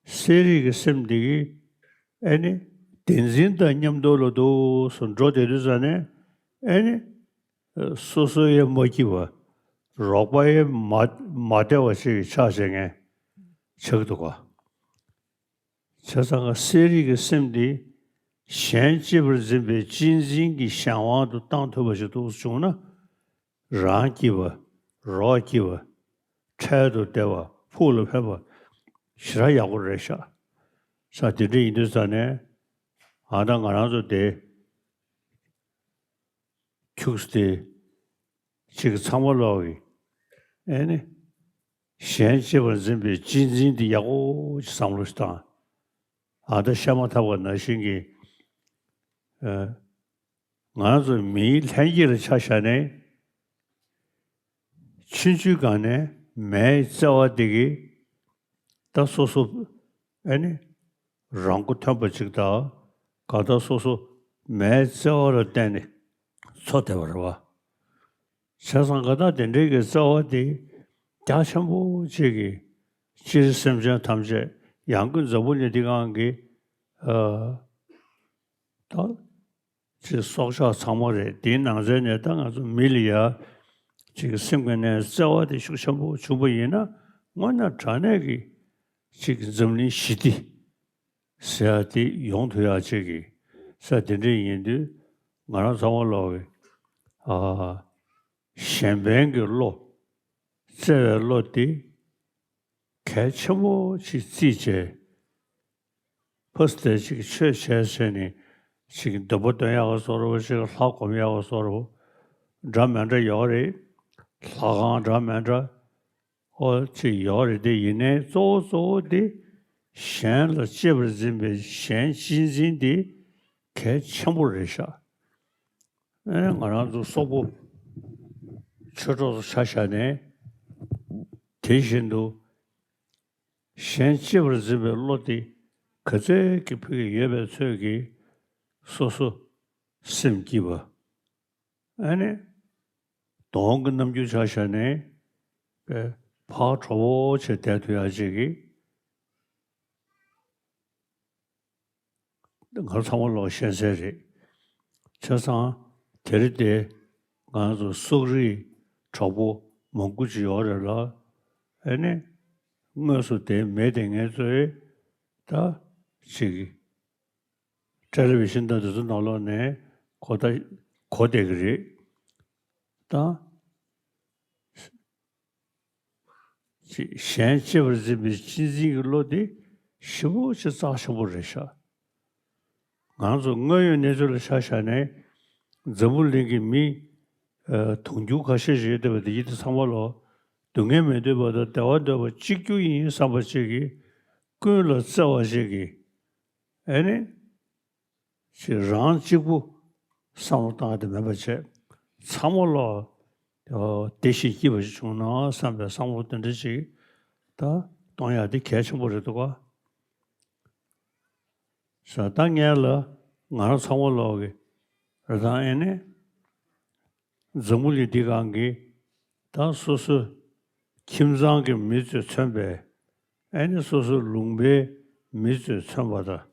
གསལ་རིག་གི་སེམས་འདི་གིས་ཨེ་ནི་བདེན་འཛིན་དང་མཉམ་དུ་ལ་འདུག་སེ་འགྲོ་བསྡད་དུས་ཙ་ནས་ཨེ་ནི་སོ་སོ་ཡང་མ་སྐྱིད་པ། རོགས་པ་ཡང་མ་མ་བདེ་བ་ཞིག་ཆགས་བྱས་ངས་ཆགས་འདུག་ག་བྱས་ཙང་ཀ་གསལ་རིག་གི་སེམས་འདི་གཞན་གཅེས་པར་འཛིན་པའི་གཅེས་འཛིན་གྱི་གཞན་དབང་དུ་བཏང་ཐུབ་པ་ཞིག་འདུག་སེ་བྱུང་ན། རང་སྐྱིད་པ། རོགས་སྐྱིད་པ། འཕྲལ་དུ་བདེ་བ་ཕུགས་ལ་ཕན་པ་ཞེ་དྲག་ཡག་པོ་རེད་ཤག་ས་དེ་འདྲ་ཡིན་དུས་ཙ་ནས་ཨ་ད་ང་རང་ཚོ་དེ་ཁྱུགས་ཏེ་གཅིག་ཚང་མ་ལོག་གི་ཨེ་ནི་གཞན་གཅེས་པར་འཛིན་པའི་གཅེས་འཛིན་འདི་ཡག་པོ་ཅིག་བསམ་བློ་ཞིག་བཏང་། ཨ་ད་བཤད་མ་ཐག་པ་ནང་བཞིན་གྱི་ཨ། ང་ཚོ་མིའི་ལྷན་སྐྱེས་ལ་ཆ་བཞག་ནས་ཆུང་ཆུང་སྒང་ནས་མའི་བརྩེ་བ་དེ་གིས་ད་སོ་སོ་ཨེ་ནི་རང་མགོ་ཐོན་པ་ཅིག་དང་གང་ལྟར་སོ་སོ་མའི་བརྩེ་བ་ལ་བརྟེན་ནས་འཚོ་བསྡད་པ་རེད་བ། བྱས་ཙང་གང་ལྟར་དེ་འདྲའི་གི་བརྩེ་བ་དེ་རྒྱ་ཆེན་པོ་ཅིག་གིས་སྤྱིར་སེམས་ཅན་ཐམས་ཅད་ཡང་སྒོས་འཛམ་བུ་གླིང་འདི་སྒང་གི་ཨ་ད། ཅིག་སྲོག་ཆགས་ཚང་མ་རེད། དེའི་ནང་ཚན་ནས་ད་ང་ཚོ་མི་ལ་ཡ་ཅིག་སེམས་ཀྱི་ནང་བརྩེ་བ་དེ་ཤུགས་ཆེན་པོ་བྱུང་པ་ཡིན་ན་དངོས་གནས་དྲང་གནས་ཀྱི་ཅིག་འཛམ་གླིང་ཞི་བདེ་ཟེར་ཡ་དེ་ཡོང་ཐུབ་ཡ་ཅིག་གི་ས་དེ་འདྲ་ཡིན་དུས་ང་རང་ཚང་མ་ལོག་གི་ཨ་གཞན་ཕན་གྱི་བློ་བརྩེ་བའི་བློ་དེ་གལ་ཆེན་པོ་ཅིག་བརྩིས་བྱས། ཕར་དེ་ཅིག་ཆོས་བྱས་བྱས་ནས་ཅིག་འདོད་པ་འདོན་ཡག་གི་བཟོ་འདྲ་བོ་ཅིག་ལྷ་སྒོམ་ཡག་གི་བཟོ་འདྲ་བོ་འདྲ་མི་འདྲ་ཡོད་རེད། ལྷ་ཁང་འདྲ་མི་འདྲ་ཨོ་ཅིག་ཡོད་རེད། དེ་ཡིན་ནའི་གཙོ་བོ་གཙོ་བོ་དེ་གཞན་ལ་གཅེས་པར་འཛིན་པའི་གཞན་གཅེས་འཛིན་དེ་གལ་ཆེན་པོ་རེད་ཤག་ཨེ་ང་རང་ཚོ་སོག་པོ་ཆོས་གྲོགས་ཚོ་ཆ་བཞག་ནས་དེ་བཞིན་དུ། གཞན་གཅེས་པར་འཛིན་པའི་བློ་དེ་ག་ཚོད་ཀྱི་ཕུགས་ཀྱི་ཡོད་པའི་ཚོད་ཀྱིས་སོ་སོ་སེམས་སྐྱིད་པ། ཨ་ནི་གདོང་གི་རྣམ་འགྱུར་ཆ་བཞག་ནས་ཕར་གྲོགས་པོ་བྱས་བསྡད་ཐུབ་ཡག་ཅིག་གིས་ང་ཚང་མ་ལོག་ཤེས་གསལ་རེད། བྱས་ཙང་དེ་རིང་དེ་ང་ཚོ་སོག་རིགས་གྲོགས་པོ་མང་པོ་ཅིག་ཡོད་རེད་ལ། ཨ་ནི་དངོས་སུ་དེ་མེད་དེ་ངས་ཚོས་ད་ཅིག་ཊེ་ལི་བི་ཤན་དང་དེ་ཚོ་ནང་ལོགས་ནས་གོ་ད་གོ་བསྡད་ཀྱི་རེད་ད། ཅེས་གཞན་གཅེས་པར་འཛིན་པའི་གཅེས་འཛིན་གྱི་བློ་དེ་ཞེ་པོ་ཅིག་རྩ་ཆེན་པོ་རེད་ཤག་ང་ཚོ་དངོས་ཡོད་གནས་ཚུལ་ལ་ཆ་བཞག་ནས་འཛམ་བུ་གླིང་གི་མི་ཨ་དུང་ཕྱུར་ཁ་ཤས་ཤིག་ཡོད་བསྡད་པ་དེ་ཡིད་དུ་ཚང་མ་ལོག་སྡུག་བསྔལ་མི་འདོད་པ་དང་བདེ་བ་འདོད་པ་གཅིག་གྱུར་ཡིན་བསམ་པ་ཅིག་གིས་ཀུན་ལ་བརྩེ་བ་ཞིག་གིས་ཨེ་ནི། ཅེས་རང་གཅིག་པུ་བསམ་བློ་བཏང་ཡ་དེ་མེད་པ་བྱས། ཚང་མ་ལོག་བདེ་ཞིང་སྐྱིད་པ་ཞིག་བྱུང་ན་བསམ་པའི་བསམ་བློ་དེ་འདྲ་ཅིག་ད་གཏོང་ཡ་དེ་གལ་ཆེན་པོ་རེད་འདུག་ག་ས་ད་ངས་ལ་ང་རང་ཚང་མ་ལོག་གི་རེ་དང་ཨེ་ནས། འཛམ་བུ་གླིང་འདི་སྒང་གི་ད་སོ་སོའི་ཁྱིམ་ཚང་གི་མི་ཚོས་མཚོན་པའི་ཨེ་ནི་སོ་སོའི་ལུང་པའི་མི་ཚོས་མཚོན་པ་དང་།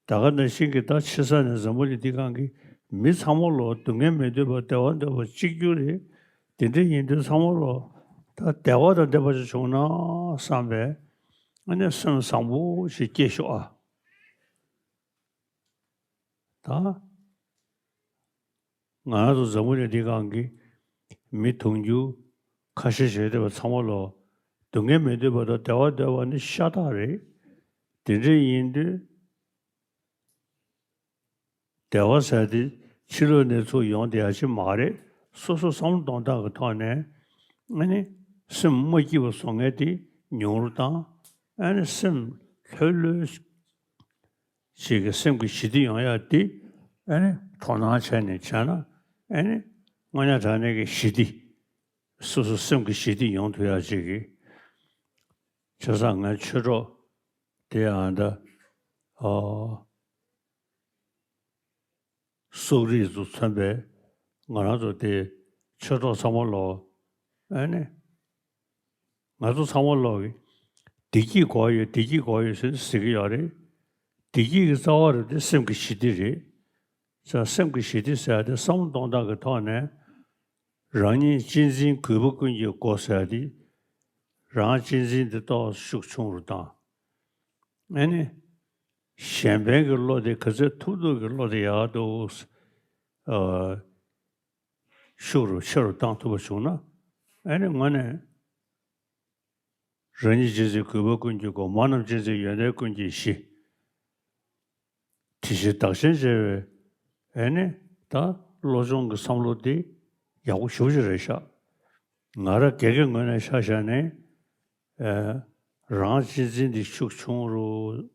ད་ག་ནང་བཞིན་གྱི་ད་ཕྱི་ས་ནས་འཛམ་བུ་གླིང་འདི་སྒང་གི་མི་ཚང་མ་ལོག་སྡུག་བསྔལ་མི་འདོད་པ་བདེ་བ་འདོད་པ་གཅིག་གྱུར་རེད། དེ་འདྲ་ཡིན་དུས་ཚང་མ་ལོག་ད་བདེ་བ་དང་ལྡན་པ་ཞིག་བྱུང་ན་བསམ་པའི་ཨ་ནི་སེམས་བཟང་པོ་ཞིག་སྐྱེས་ཤོག་ཨ། ད། ང་རང་ཚོ་འཛམ་བུ་གླིང་འདི་སྒང་གི་མི་དུང་ཕྱུར་ ཁ་ཤས་བྱེད་བསྡད་པ་ཚང་མ་ལོ། སྡུག་བསྔལ་མི་འདོད་པ་དང་བདེ་བ་འདོད་པ་ནི་ཤ་སྟག་རེད། དེ་འདྲ་ཡིན་དུས། བདེ་བ་ཟེར་དེ་ཕྱི་ལོགས་ནས་ཚུར་ཡོང་བསྡད་ཡ་ཅིག་མ་རེད། སོ་སོ་བསམ་བློ་གཏོང་སྟངས་ཀྱི་ཐོག་ནས་ཨ་ནི་སེམས་མ་སྐྱིད་པ་བཟོ་མཁན་དེ་ཉུང་རུ་བཏང་། ཨ་ནི་སེམས་ལྷོད་ལྷོད་ཅིག་གི་སེམས་ཀྱི་ཞི་བདེ་ཡོང་ཡ་དེ་ཨ་ནི་དོ་སྣང་བྱས་ནས་བྱས་ན་ཨ་ནི་དངོས་གནས་དྲང་གནས་ཀྱི་ཞི་བདེ། སོ་སོ་སེམས་ཀྱི་ཞི་བདེ་ཡོང་ཐུབ་ཡ་ཅིག་གི། བྱས་ཙང་ངའི་ཆོས་གྲོགས་དེ་ཡང་ད་ཨ། སོག་རིགས་ཚོ་མཚོན་པའི་ང་རང་ཚོ་དེ་ཆོས་གྲོགས་ཚང་མ་ལོ། ཨ་ནི། ང་ཚོ་ཚང་མ་ལོ་གི་བདེ་སྐྱིད་དགོས་ཡོད། བདེ་སྐྱིད་དགོས་ཡོད་ཟེར་ཟེར་གྱི་ཡོད་རེད། བདེ་སྐྱིད་ཀྱི་རྩ་བ་རུ་དེ་སེམས་ཀྱི་ཞི་བདེ་རེད། ས་སེམས་ཀྱི་ཞི་བདེ་ཟེར་ཡ་དེ་བསམ་བློ་གཏོང་སྟངས་ཀྱི་ཐོག་ནས་རང་ཉིད་གཅེས་འཛིན་གུས་པ་ཀུན་གྱི་སྒོ་ཟེར་ཡ་དེ་རང་གཅེས་འཛིན་དེ་ཏོག་ཙམ་ཤུགས་ཆུང་རུ་བཏང་། ཨ་ནི། གཞན་ཕན་གྱི་བློ་དེ་ག་ཚོད་ཐུབ་ཐུབ་ཀྱི་བློ་དེ་ཡག་ཏུ། ཨ། ཤུགས་རུ་ཆེ་རུ་བཏང་ཐུབ་པ་བྱུང་ན། ཨ་ནི་དངོས་གནས། རང་ཉིད་གཅེས་འཛིན་གུས་པ་ཀུན་གྱི་སྒོ། མ་རྣམས་གཅེས་འཛིན་ཡོན་ཏན་ཀུན་གྱི་གཞི། དེ་བཞིན་བདག་གཞན་བརྗེ་བའི་ཨ་ནི་ད་བློ་སྦྱོང་གི་བསམ་བློ་དེ་ཡག་པོ་ཞེ་པོ་ཅིག་རེད་ཤག་ང་རང་སྒེར་གྱི་ངོས་ནས་ཆ་བཞག་ནས། ཨ། རང་གཅེས་འཛིན་དེ་ཤུགས་ཆུང་རུ་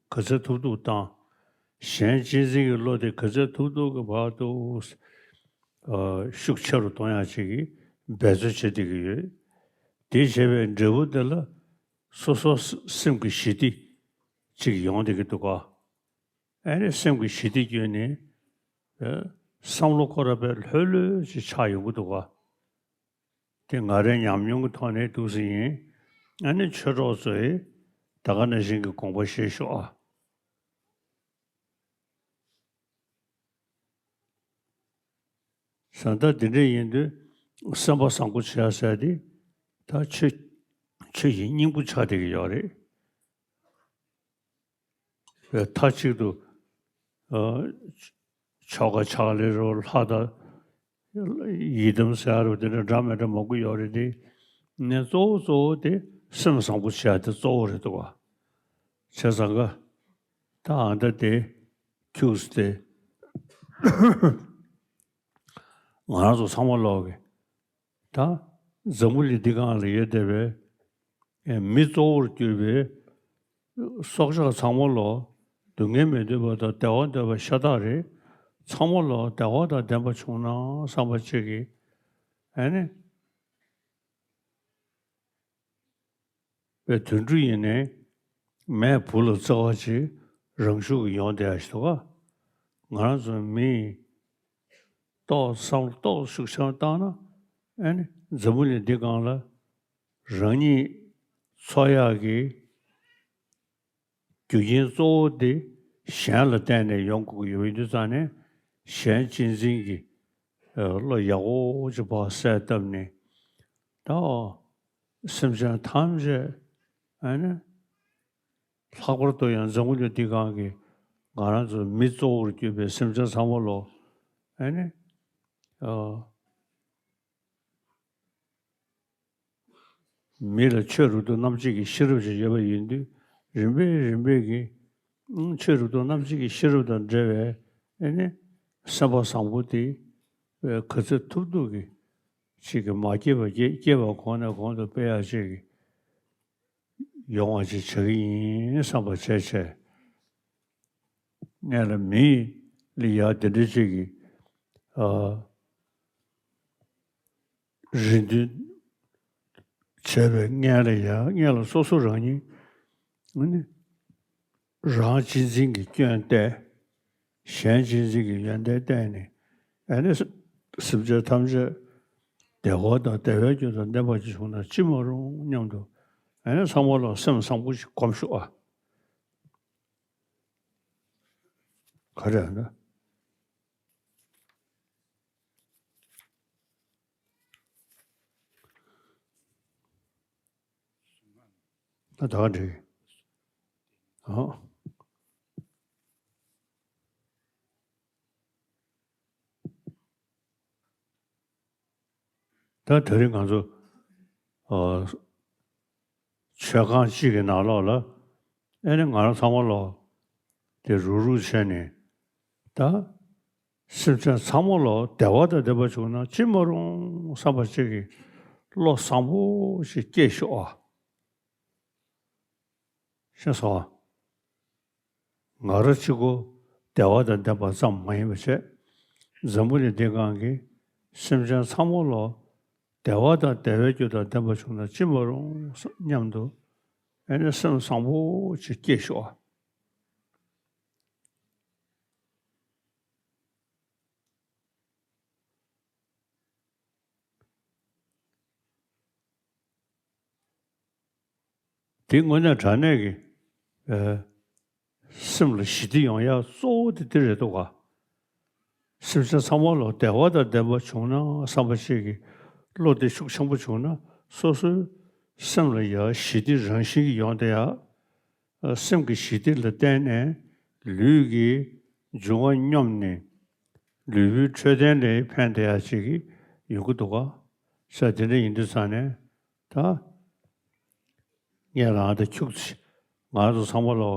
ག་ཚོད་ཐུབ་ཐུབ་བཏང་། གཞན་གཅེས་འཛིན་གྱི་བློ་དེ་ག་ཚོད་ཐུབ་ཐུབ་ཀྱི་བར་དུ། ཨ། ཤུགས་ཆེ་རུ་གཏོང་ཡག་ཅིག་གི་འབད་རྩོལ་བྱེད་བསྡད་ཀྱི་ཡོད། དེ་བྱས་པའི་འབྲས་བུ་དེ་ལ་སོ་སོ་སེམས་ཀྱི་ཞི་བདེ་ཅིག་ཡོང་བསྡད་ཀྱི་འདུག་ག་ཨ་ནི་སེམས་ཀྱི་ཞི་བདེ་བསྐྱོན་ནས། ཨ། བསམ་བློ་ཁོ་རང་དཔེ་ལྷོད་ལྷོད་ཅིག་ཆགས་ཡོང་གི་འདུག་ག་དེ་ང་རའི་ཉམས་མྱོང་གི་ཐོག་ནས་འདུག་སེ་ཡིན། ཨ་ནི་ཆོས་གྲོགས་ཚོས་ད་ག་ནང་བཞིན་གྱི་དགོངས་པ་བཞེས་ཤོག་ཨ། བཟའ་ཟླ་འདི་འདྲ་ཡིན་དུས་སེམས་པ་བཟང་པོ་བྱེད་ཡ་ཟེར་དེ་ད་ཆོས་ཆོས་ཀྱི་སྙིང་པོ་ཆགས་བསྡད་ཀྱི་ཡོད་རེད། མཐའ་གཅིག་ཏུ། ཨ། ཆོ་ག་ཕྱག་ལེན་རོ་ལྷ་དང་ཡི་དམ་ཟེར་རོ་དེ་འདྲ་འདྲ་མི་འདྲ་མང་པོ་ཡོད་རེད་དེ། ནས་གཙོ་བོ་གཙོ་བོ་དེ་སེམས་བཟང་པོ་བྱེད་ཡ་དེ་གཙོ་བོ་རེད་འདུག་བ། བྱས་ཙང་ཀ་ད་ཨ་མདའ་དེ་ཁྱུགས་ཏེ། ང་རང་ཚོ་ཚང་མ་ལོག་གི་ད་འཛམ་བུ་གླིང་འདི་སྒང་ལ་ཡོད་བསྡད་པའི་མི་གཙོ་བོར་གྱུར་པའི་སྲོག་ཆགས་ཚང་མ་ལོ། སྡུག་བསྔལ་མི་འདོད་པ་དང་བདེ་བ་འདོད་པ་ཤ་སྟག་རེད། ཚང་མ་ལོ་བདེ་བ་དང་ལྡན་པ་བྱུང་ན་བསམ་པ་གཅིག་གིས། ཨ་ནི། པའི་དོན་གྲུབ་ཡིན་ནའི་མས་བུ་ལ་བརྩེ་བ་ཅིག་རང་ཤུགས་ཀྱིས་ཡོང་བསྡད་ཡ་ཞིག་འདུག་ག་ང་རང་ཚོ་མིས་ཏོག་བསམ་བློ་ཏོག་ཤུགས་ཆེན་བཏང་ན། ཨ་ནི་འཛམ་བུ་གླིང་འདི་སྒང་ལ་རང་ཉིད་འཚོ་ཡག་གི་རྒྱུ་རྐྱེན་གཙོ་བོ་དེ་གཞན་ལ་བརྟེན་ནས་ཡོང་དགོས་ཀྱི་ཡོད་པ་ཡིན་དུས་ཙང་ནས། གཞན་གཅེས་འཛིན་གྱི་བློ་ཡག་པོ་ཅིག་ཕར་གསལ་བཏབ་ནས། ད་སེམས་ཅན་ཐམས་ཅད་ཨ་ནི་ལྷག་པར་དུ་ཡང་འཛམ་བུ་གླིང་འདི་སྒང་གི་ང་རང་ཚོ་མི་གཙོ་བོར་གྱུར་པའི་སེམས་ཅན་ཚང་མ་ལོ། ཨ་ནི། ཨ། མི་ལ་ཆོས་རབ་ཏུ་རྣམ་འབྱེད་ཀྱི་ཤེས་རབ་ཅིག་ཡོད་པ་ཡིན་དུས། རིམ་པས་རིམ་པས་ཀྱིས་ཆོས་རབ་ཏུ་རྣམ་འབྱེད་ཀྱི་ཤེས་རབ་དང་འབྲེལ་བའི་ཨ་ནི་སེམས་པ་བཟང་པོ་དེ་ག་ཚོད་ཐུབ་ཐུབ་ཀྱིས་ཅིག་གིས་མ་སྐྱེས་པ་སྐྱེ་སྐྱེས་པ་གོང་ནས་གོང་དུ་སྤེལ་ཡག་ཅིག་གིས། ཡོང་བ་ཅིག་བྱ་གི་ཡིན་བསམ་པ་བྱས་བྱས། སྔོན་ལ་མི་ལ་ཡ་དེ་འདྲ་ཅིག་གིས། ཨ། རེ་འདུན་བྱས་པའི་སྔོན་ལ་ཡ་སྔོན་ལ་སོ་སོ་རང་ཉིད་ནི་རང་གཅེས་འཛིན་གྱི་སྐྱོན་བལྟས། གཞན་གཅེས་འཛིན་གྱི་ཡོན་ཏན་བསྟན་ནས། ཨ་ནི་སེམས་ཅན་ཐམས་ཅད་བདེ་བ་དང་བདེ་བའི་རྒྱུ་དང་ལྡན་པ་ཅིག་བྱུང་ན་ཅི་མ་རུང་སྙམ་དུ། ཨ་ནི་ཚང་མ་ལ་སེམས་བཟང་པོ་ཞིག་སྒོམ་ཤོག་ཨ། ག་རེ་ན། ད་ད་འགྲིག་ཨ། ད་དེ་རིང་ང་ཚོ་ ཨ་མཆོད་ཁང་གཅིག་གི་ནང་ལོགས་ལ་ཨེ་ནི་ང་རང་ཚང་མ་ལོག་དེ་རུག་རུག་བྱས་ནས་ད་སེམས་ཅན་ཚང་མ་ལོག་བདེ་བ་དང་ལྡན་པ་བྱུང་ན་ཅི་མ་རུང་བསམ་པ་ཅིག་གི་བློ་བཟང་པོ་ཞིག་སྐྱེས་ཤོག་ཨ། ཤེས་སོང་ཨ། ང་རང་གཅིག་པོ་བདེ་བ་དང་ལྡན་པ་ཙམ་མ་ཡིན་པ་བྱས། འཛམ་བུ་གླིང་འདི་སྒང་གི་སེམས་ཅན་ཚང་མ་ལོ་བདེ་བ་དང་བདེ་བའི་རྒྱུ་དང་ལྡན་པ་བྱུང་ན་ཅི་མ་རུང་སྙམ་དུ་ཨེ་ནི་སེམས་བཟང་པོ་ཅིག་སྐྱེས་ཤོག་ཨ། དེ་དངོས་གནས་དྲང་གནས་ཀྱི་ཨ་སེམས་ལ་ཞི་བདེ་ཡོང་ཡ་གཙོ་བོ་དེ་དེ་རེད་འདུག་ག་སེམས་ཅན་ཚང་མ་ལ་བདེ་བ་དང་ལྡན་པ་བྱུང་ན་བསམ་པ་ཞིག་གི་བློ་དེ་ཤུགས་ཆེན་པོ་བྱུང་ན་སོ་སོའི་སེམས་ལ་ཡ་ཞི་བདེ་རང་བཞིན་གྱིས་ཡོང་བསྡད་ཡ། སེམས་ཀྱི་ཞི་བདེ་ལ་བརྟེན་ནས་ལུས་ཀྱི་འབྱུང་བ་སྙོམས་ནས་ལུས་པོའི་འཕྲོད་བསྟེན་ལ་ཕན་བསྡད་ཡ་ཅིག་ཡོང་གི་འདུག་ག་ས་དེ་འདྲ་ཡིན་དུས་ཙང་ནས་ད་ངས་རང་དང་ཁྱུག་ཙམ་ང་ཚོ་ཚང་མ་ལོ་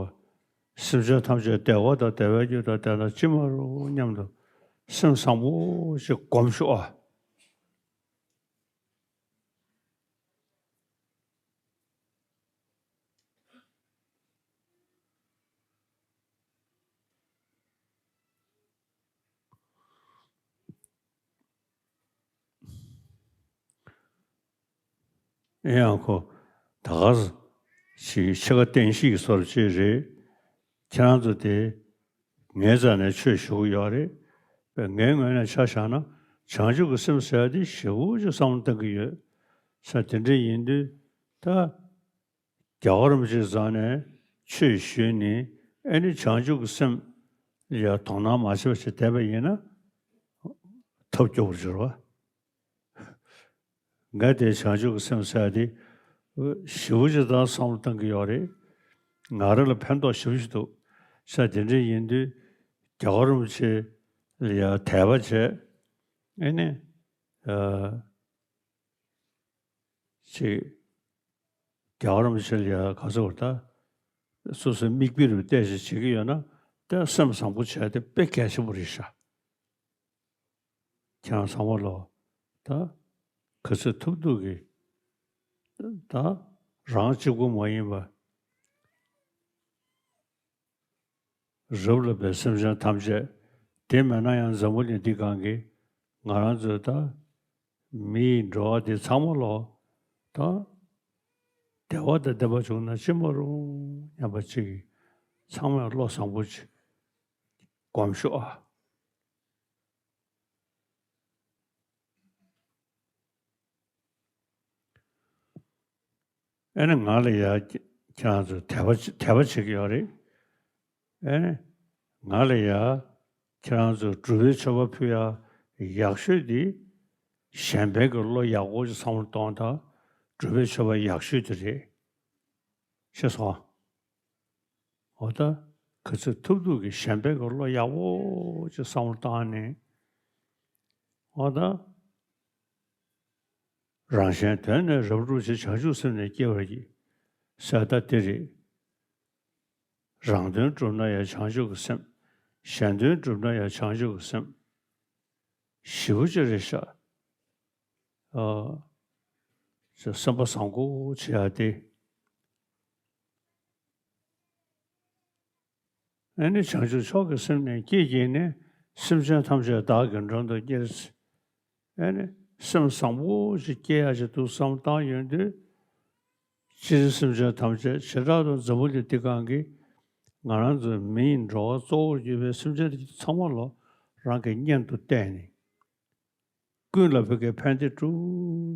སེམས་ཅན་ཐམས་ཅད་བདེ་བ་དང་བདེ་བའི་རྒྱུ་དང་ལྡན་ན་ཅི་མ་རུང་སྙམ་དུ་སེམས་བཟང་པོ་ཞིག་སྒོམ་ཤོག་ཨ། ཡང་ཁོ་ད་ག་ཞིག་ཕྱེད་ཀ་བསྟན་བཤིག་གི་བཟོ་འདྲ་ཅིག་རེད། ཁྱེད་རང་ཚོ་དེ་ངའི་རྩ་ནས་ཆོས་ཞུ་གི་ཡོད་རེད། པས་ངའི་ངོས་ནས་ཆ་བཞག་ན་བྱང་ཆུབ་ཀྱི་སེམས་ཟེར་ཡ་དེ་ཞེ་པོ་ཅིག་བསམ་བློ་གཏོང་གི་ཡོད། ས་དེ་འདྲ་ཡིན་དུས་ད་རྒྱལ་བ་རིན་པོ་ཆེའི་རྩ་ནས་ཆོས་ཞུས་ནས་ཨེ་ནི་བྱང་ཆུབ་ཀྱི་སེམས་ལ་ཡ་དོ་སྣང་མ་བྱས་པ་ཞིག་བསྡད་པ་ཡིན་ན་ཐབས་སྐྱོ་པོར་གྱུར་པ། ང་དེ་བྱང་ཆུབ་ཀྱི་སེམས་ཟེར་ཡ་དེ་ཞེ་པོ་ཅིག་ད་བསམ་བློ་གཏོང་གི་ཡོད་རེད། ང་རང་ལ་ཕན་ཐོགས་ཞེ་པོ་ཅིག་འདུག་ས་དེ་འདྲ་ཡིན་དུས་རྒྱལ་བ་རིན་པོ་ཆེ་ལ་ཡ་དད་པ་བྱས། ཨེ་ནི་ཨ་ཅིག་རྒྱལ་བ་རིན་པོ་ཆེ་ལ་ཡ་ག་ཚོད་བར་ད་སོ་སོའི་མིག་དཔེ་རུ་བལྟས་ཤིག་བྱེད་ཀྱི་ཡོད་ན་དེ་སེམས་བཟང་པོ་བྱས་ཏེ་དཔེ་གལ་ཆེན་པོ་རེད་ཤག་ཁྱེད་རང་ཚང་མ་ལོ་ད་ག་ཚོད་ཐུབ་ཐུབ་ཀྱིས་ད་རང་གཅིག་པུ་མ་ཡིན་པ་རབ་ལ་བའི་སེམས་ཅན་ཐམས་ཅད་དེ་མེད་ན་ཡང་འཛམ་བུ་གླིང་འདི་སྒང་གི་ང་རང་ཚོའི་ད་མི་ཡི་འགྲོ་བ་འདི་ཚང་མ་ལོ་ད་བདེ་བ་དང་ལྡན་པ་བྱུང་ན་ཅི་མ་རུང་སྙམ་པ་ཅིག་གིས་ཚང་མས་བློ་བཟང་པོ་ཅིག་སྒོམ་ཤོག་ཨ། ཨེ་ནི་ང་ལ་ཡ་ཁྱེད་རང་ཚོ་དད་པ་དད་པ་བྱེད་ཀྱི་ཡོད་རེད། ཨེ་ནི་ང་ལ་ཡ་ཁྱེད་རང་ཚོ་སྒྲུབ་པའི་མཆོད་པ་ཕུལ་ཡ་ཡག་ཤོས་དེ་གཞན་ཕན་གྱི་བློ་ཡག་པོ་ཞིག་བསམ་བློ་གཏོང་དང་སྒྲུབ་པའི་མཆོད་པ་ཡག་ཤོས་དེ་རེད། ཤེས་སོང་། འོ་ད་ག་ཚོད་ཐུབ་ཐུབ་ཀྱིས་གཞན་ཕན་གྱི་བློ་ཡག་པོ་ཅིག་བསམ་བློ་བཏང་ནས། འོ་ད་རང་གཞན་དོན་ནི་རབ་བསྒྲུབ་ཕྱིར། བྱང་ཆུབ་སེམས་ནི་བསྐྱེད་པར་བགྱི། ཟེར་ད་དེ་རེད། རང་དོན་བསྒྲུབ་ན་ཡང་བྱང་ཆུབ་ཀྱི་སེམས། གཞན་དོན་བསྒྲུབ་ན་ཡང་བྱང་ཆུབ་ཀྱི་སེམས། ཞེ་པོ་ཅིག་རེད་ཤག་ཨ། སེམས་པ་བཟང་པོ་བྱེད་ཡ་དེ། ཨེ་ནི་བྱང་ཆུབ་མཆོག་གི་སེམས་ནི་བསྐྱེད་བགྱིས་ནས། སེམས་ཅན་ཐམས་ཅད་བདག་གིས་མགྲོན་དུ་གཉེར། ཨེ་ནི་སེམས་བཟང་པོ་ཞིག་སྐྱེ་ཡ་ཞིག་འདུག་བསམ་བཏང་ཡོང་དུས། སྤྱིར་སེམས་ཅན་ཐམས་ཅད་བྱེ་བྲག་ཏུ་འཛམ་བུ་གླིང་འདི་སྒང་གི་ང་རང་ཚོའི་མིའི་འགྲོ་བ་གཙོ་བོར་གྱུར་པའི་སེམས་ཅན་ཚང་མ་ལོ་རང་གི་གཉེན་དུ་བལྟས་ནས། ཀུན་ལ་ཕན་གྱི་ཕན་བདེ་སྒྲུབ་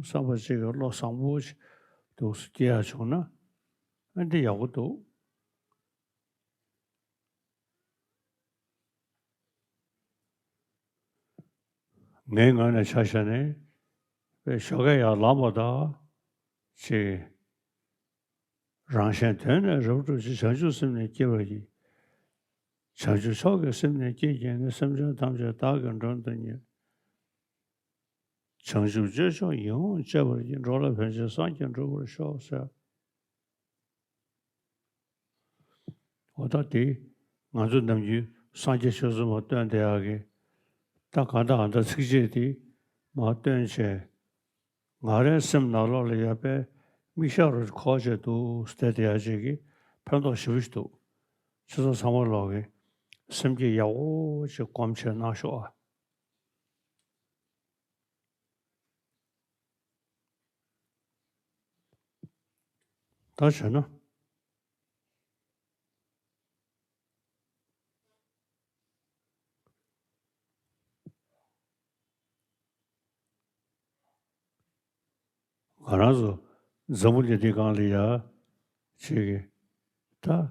བསམ་པ་ཞིག་གི་བློ་བཟང་པོ་ཞིག་འདུག་སེ་སྐྱེ་ཡ་བྱུང་ན་ཨ་འདི་ཡག་པོ་འདུག་ངའི་ངོས་ནས་ཆ་བཞག་ནས་པའི་ཞོགས་ཀས་ཡར་ལངས་པ་དང་ཅིག་རང་གཞན་དོན་ནི་རབ་བསྒྲུབ་ཕྱིར། བྱང་ཆུབ་སེམས་ནི་བསྐྱེད་པར་བགྱི། བྱང་ཆུབ་མཆོག་གི་སེམས་ནི་བསྐྱེད་བགྱིས་ནས། སེམས་ཅན་ཐམས་ཅད་བདག་གིས་མགྲོན་དུ་གཉེར། བྱང་ཆུབ་སྤྱོད་མཆོག་ཡིད་འོང་སྤྱད་པར་བགྱི། འགྲོ་ལ་ཕན་ཕྱིར་སངས་རྒྱས་འགྲུབ་པར་ཤོག་ཟེར། འོ་ད་དེ་ང་ཚོ་ནམ་རྒྱུན་སངས་རྒྱས་ཆོས་ཚོགས་མར་བཏོན་བསྡད་ཡག་གི། ད་གང་ལྟར་ཨ་ད་ཚིགས་བཅད་དེ་མར་བཏོན་བྱས། ང་རའི་སེམས་ནང་ལོགས་ལ་ཡོད་པའི་མིག་ཞར་རུ་འཁོར་བྱས་འདུག་ཟེར་དེ་ཡག་ཅིག་གི་ཕན་ཐོགས་ཞེ་པོ་ཞིག་འདུག་ཁྱེད་ཚོ་ཚང་མ་ལོག་གི་སེམས་ཀྱི་ཡག་པོ་ཅིག་སྒོམ་བྱས་གནང་ཤོག་ཨ། ད་བྱས་ན། ང་རང་ཚོ་འཛམ་བུ་གླིང་འདི་སྒང་ལ་ཡ་ཅིག་གི་ད་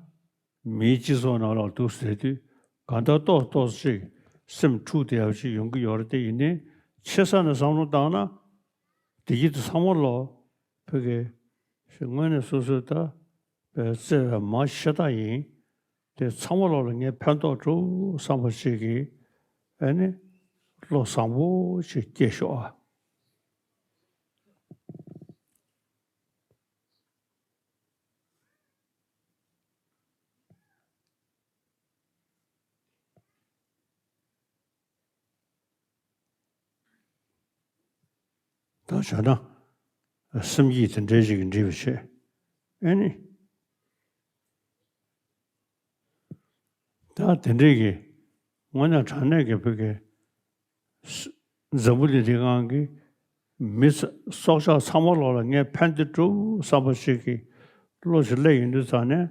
མིའི་སྤྱི་ཚོགས་ནང་ལ་འདུག་ཟེར་དུས་གང་ལྟར་ཏོག་ཏོག་ཅིག་སེམས་འཁྲུག་བསྡད་ཡག་ཅིག་ཡོང་གི་ཡོད་རེད་དེ། ཡིན་ནའི་ཆེ་ས་ནས་བསམ་བློ་བཏང་ན་བདེ་སྐྱིད་དེ་ཚང་མ་ལོ་ཕ་གི་དངོས་གནས་སོ་སོའི་ད་བཙལ་བའི་མ་ཤ་སྟག་ཡིན། དེ་ཚང་མ་ལོ་ལ་ངས་ཕན་ཐོགས་འགྲོ་བསམ་པ་ཞིག་གིས་ཨ་ནི་བློ་བཟང་པོ་ཞིག་སྐྱེས་ཤོག་ཨ། ད་བྱས་ན་སེམས་བསྐྱེད་དེ་འདྲའི་ཞིག་གིས་འགྲིག་པ་བྱས། ཨེ་ནི། ད་དེ་འདྲའི་གི་དངོས་གནས་དྲང་གནས་ཀྱི་བོད་ཀྱི་ས་འཛམ་བུ་གླིང་འདི་སྒང་གི་མི་ཚ་སྲོག་ཆགས་ཚང་མ་ལོག་ལ་ངས་ཕན་བདེ་སྒྲུབ་བསམ་པ་ཞིག་གི་བློ་ཞིག་སླེབས་ཡོང་དུས་ཙང་ནས་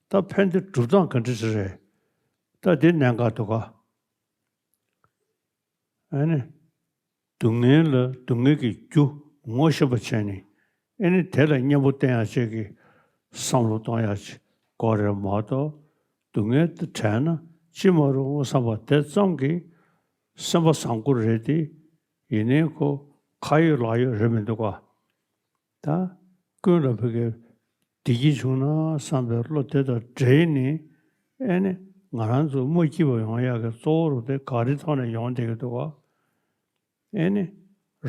ད་ཕན་བདེ་སྒྲུབ་སྟངས་ག་འདྲ་ཞིག་རེད། ད་འདི་གནད་འགག་འདུག་ག་ཨ་ནི། སྡུག་བསྔལ་ལ་སྡུག་བསྔལ་གྱི་རྒྱུ་ངོ་ཤེས་པ་བྱས་ནས་ཨེ་ནི་དེ་ལ་གཉེན་པོ་བསྟེན་ཡག་ཅིག་གི་བསམ་བློ་གཏོང་ཡག་ཅིག་དགོས་རེད་མ་གཏོགས། སྡུག་བསྔལ་དེ་བྲལ་ན་ཅི་མ་རུང་བསམ་པ་དེ་ཙམ་གྱིས་སེམས་པ་བཟང་པོ་རེད་དེ། ཡིན་ནའི་ཁོ་ཁ་ཡོད་ལག་ཡོད་རེད་མི་འདུག་ག་ད་ཀུན་ལ་ཕ་གི་བདེ་སྐྱིད་བྱུང་ན་བསམ་པའི་བློ་དེ་དང་འབྲེལ་ནས་ཨེ་ནི་ང་རང་ཚོ་མ་སྐྱིད་པ་ཡོང་ཡག་གི་གཙོ་བོ་རུ་དེ་ག་རེ་ཐོག་ནས་ཡོང་བསྡད་ཀྱི་འདུག་ག་ཨེ་ནི་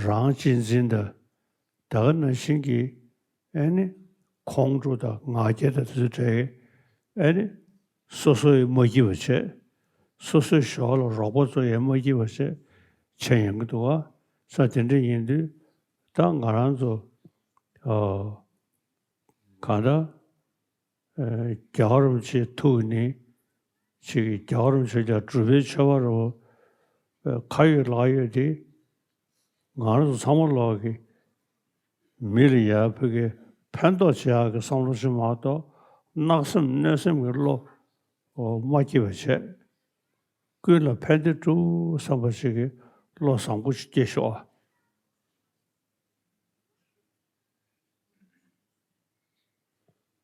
རང་གཅེས་འཛིན་དང་ད་ག་ནང་བཞིན་གྱི་ཨེ་ནི་ཁོང་ཁྲོ་དང་ང་རྒྱལ་དང་དེ་ཚོ་བྲལ། ཨེ་ནི་སོ་སོ་ཡི་མ་སྐྱིད་པ་བྱས། སོ་སོའི་ཞོར་ལ་རོགས་པ་ཚོ་ཡང་མ་སྐྱིད་པ་བྱས་བྱས་ཡོང་གི་འདུག་ག་ས་དེ་འདྲ་ཡིན་དུས་ད་ང་རང་ཚོ་ཨ་གང་ལྟར། རྒྱལ་བ་རིན་པོ་ཆེའི་ཐུགས་ནི་ཅིག་རྒྱལ་བ་རིན་པོ་ཆེ་ཀྱང་སྒྲུབ་པའི་མཆོད་པ་རུ་ཁ་ཡོད་ལག་ཡོད་དེ་ང་རང་ཚོ་ཚང་མ་ལོག་གི་མི་ལ་ཡར་ཕུལ་གི་ཕན་ཐོགས་བྱེད་ཡག་གི་བསམ་བློ་ཞིག་མ་གཏོགས་གནག་སེམས་གནོད་སེམས་ཀྱི་བློ་མ་སྐྱེ་བ་བྱས། ཀུན་ལ་ཕན་བདེ་སྒྲུབ་བསམ་པ་ཞིག་གི་བློ་བཟང་པོ་ཞིག་སྐྱེ་ཤོག་ཨ།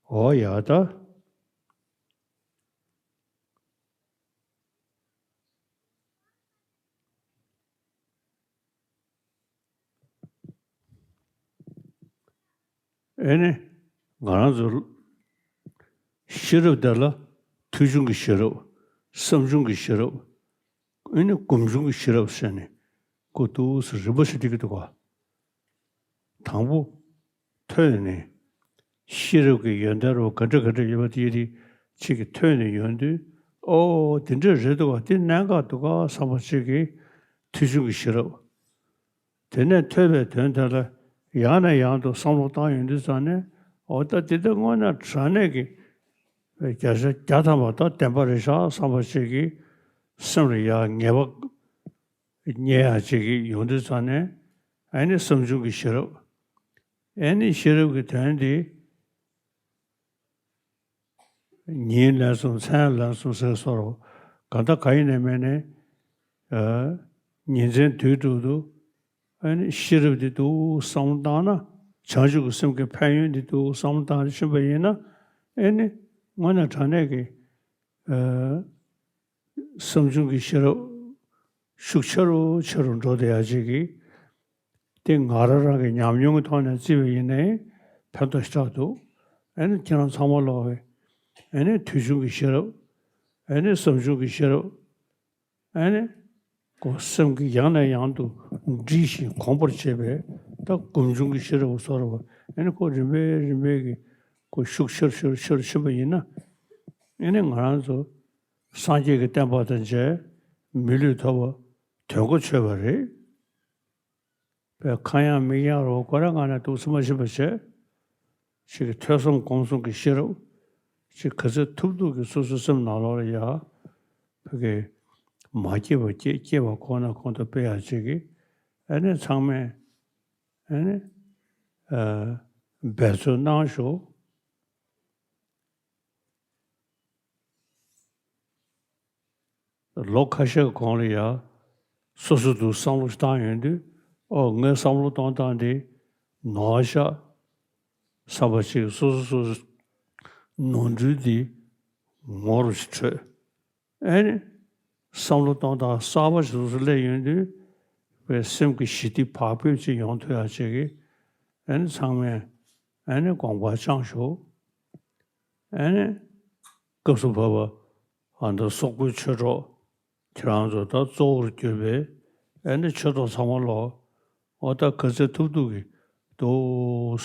འོ་ཡ་ད། ཨེ་ནི། ང་རང་ཚོ་ཤེས་རབ་དེ་ལ་ཐོས་བྱུང་གི་ཤེས་རབ། བསམ་བྱུང་གི་ཤེས་རབ། ཨེ་ནི་སྒོམ་བྱུང་གི་ཤེས་རབ་ཟེར་ནས་ཀོ་ཏུ་སུ་རིམ་པ་ཞིག་བསྡད་ཀྱི་འདུག་ག་དང་པོ། ཐོས་ནས། ཤེས་རབ་ཀྱི་ཡོན་ཏན་རུ་ག་འདྲ་ག་འདྲ་ཡོད་པ་དེ་ཡི་རིགས་གཅིག་གིས་ཐོས་ནས་ཡོང་དུས། ཨོ་དེ་འདྲ་རེད་འདུག་ག་དེ་གནད་འགག་འདུག་ག་བསམ་པ་གཅིག་གིས་ཐོས་བྱུང་གི་ཤེས་རབ། དེ་ནས་ཐོས་པའི་དོན་དེ་ལ་ཡང་ནས་ཡང་དུ་བསམ་བློ་བཏང་ཡོང་དུས་ཙང་ནས། ཨོ་ད་དེ་ལྟར་དངོས་གནས་དྲང་གནས་ཀྱི་བརྒྱ་ཆ་བརྒྱ་ཐམ་པ་ད་བདེན་པ་རེད་ཤག་བསམ་པ་ཞིག་གི་སེམས་ལ་ཡང་ངེས་པ་རྙེད་ཡག་ཅིག་གི་ཡོང་དུས་ཙང་ནས། ཨ་ནི་བསམ་བྱུང་གི་ཤེས་རབ། ཨ་ནི་ཤེས་རབ་ཀྱི་དོན་དེ། ཉིན་ལན་གསུམ་མཚན་ལན་གསུམ་ཟེར་སོགས་གང་ལྟར་གང་ཡིན་ནའི་མིན་ནའི། ཨ། ཉིན་མཚན་དུས་དྲུག་ཏུ་ཨ་ནི་ཤེས་རབ་འདི་འདུག་བསམ་བློ་བཏང་ན། བྱང་ཆུབ་ཀྱི་སེམས་ཀྱི་ཕན་ཡོན་འདི་འདུག་བསམ་བློ་བཏང་ནས་ཕྱིན་པ་ཡིན་ན། ཨ་ནི་དངོས་གནས་དྲང་གནས་ཀྱི། ཨ། བསམ་བྱུང་གི་ཤེས་རབ་ཤུགས་ཆེ་རུ་ཆེ་རུ་འགྲོ་བསྡད་ཡག་ཅིག་གིས། དེ་ང་རང་རང་གི་ཉམས་མྱོང་གི་ཐོག་ནས་བརྩིས་པ་ཡིན་ནའི་ཕན་ཐོགས་ཞེ་དྲག་འདུག་ཨ་ནི་ཁྱེད་རང་ཚང་མ་ལོག་གི་ཨ་ནི་ཐོས་བྱུང་གི་ཤེས་རབ། ཨ་ནི་བསམ་བྱུང་གི་ཤེས་རབ། ཨ་ནི་ ཁོ་སེམས་ཀྱི་ཡང་ནས་ཡང་དུ་འདྲིས་ཤིང་གོམས་པར་བྱེད་པའི་ད་སྒོམ་བྱུང་གི་ཤེས་རབ་སོགས་རེད་བ། ཨ་ནི་ཁོ་རིམ་པས་རིམ་པས་ཀྱི་ཁོ་ཤུགས་ཆེར་ཆེར་ཆེར་ཕྱིན་པ་ཡིན་ན། ཨ་ནི་ང་རང་ཚོ་སངས་རྒྱས་ཀྱི་བསྟན་པ་དང་མཇལ། མི་ལུས་ཐོབ་པ། དོན་གོ་ཆོད་པ་རེད། པའི་ཁ་ཡང་མིག་ཡང་རོ་ཁོ་རང་ང་ནས་འདུག་སེ་མ་ཤེས་པ་བྱས། ཅིག་གི་ཐོས་བསམ་སྒོམ་གསུམ་གྱི་ཤེས་རབ། ཅིག་ག་ཚོད་ཐུབ་ཐུབ་ཀྱིས་སོ་སོའི་སེམས་ནང་ལོགས་ལ་ཡ། ཕ་གི་མ་སྐྱེས་པ་སྐྱེས། སྐྱེས་པ་ཁོ་ན་ཁོ་ཐུག་སྤེལ་ཡག་ཅིག་གི། ཨ་ནི་ཚང་མས་ཨ་ནི་ཨ་འབད་རྩོལ་གནང་ཤོག་ལོ་ཁ་ཤས་གོང་ལ་ཡ། སོ་སོ་འདུག་བསམ་བློ་བཏང་ཡོང་དུས། ཨོ་ངའི་བསམ་བློ་གཏོང་སྟངས་འདི་ནོར་ཤག་བསམ་པ་ཅིག་སོ་སོ་སོ་སོ་ནོར་འཁྲུལ་འདི་ངོ་རུ་ཞིག་འཕྲོད། ཨེ་ནི། བསམ་བློ་གཏོང་སྟངས་གསར་པ་ཞིག་སོ་སོ་སླེབས་ཡོང་དུས། པའི་སེམས་ཀྱི་ཞི་བདེ་བག་ཕེབས་ཅིག་ཡོང་ཐུབ་ཡག་ཅིག་གི། ཨེ་ནི་ཚང་མས་ཨེ་ནི་དགོངས་པ་བཅངས་ཤོག་ཨེ་ནི། སྐབས་སུ་བབ་པ། ཨ་ནི་སོག་པོའི་ཆོས་གྲོགས། ཁྱེད་རང་ཚོ་ད་གཙོ་བོར་གྱུར་པའི་ཨེ་ནི་ཆོས་གྲོགས་ཚང་མ་ལོ། འོ་ད་ག་ཚོད་ཐུབ་ཐུབ་ཀྱིས་འདུག་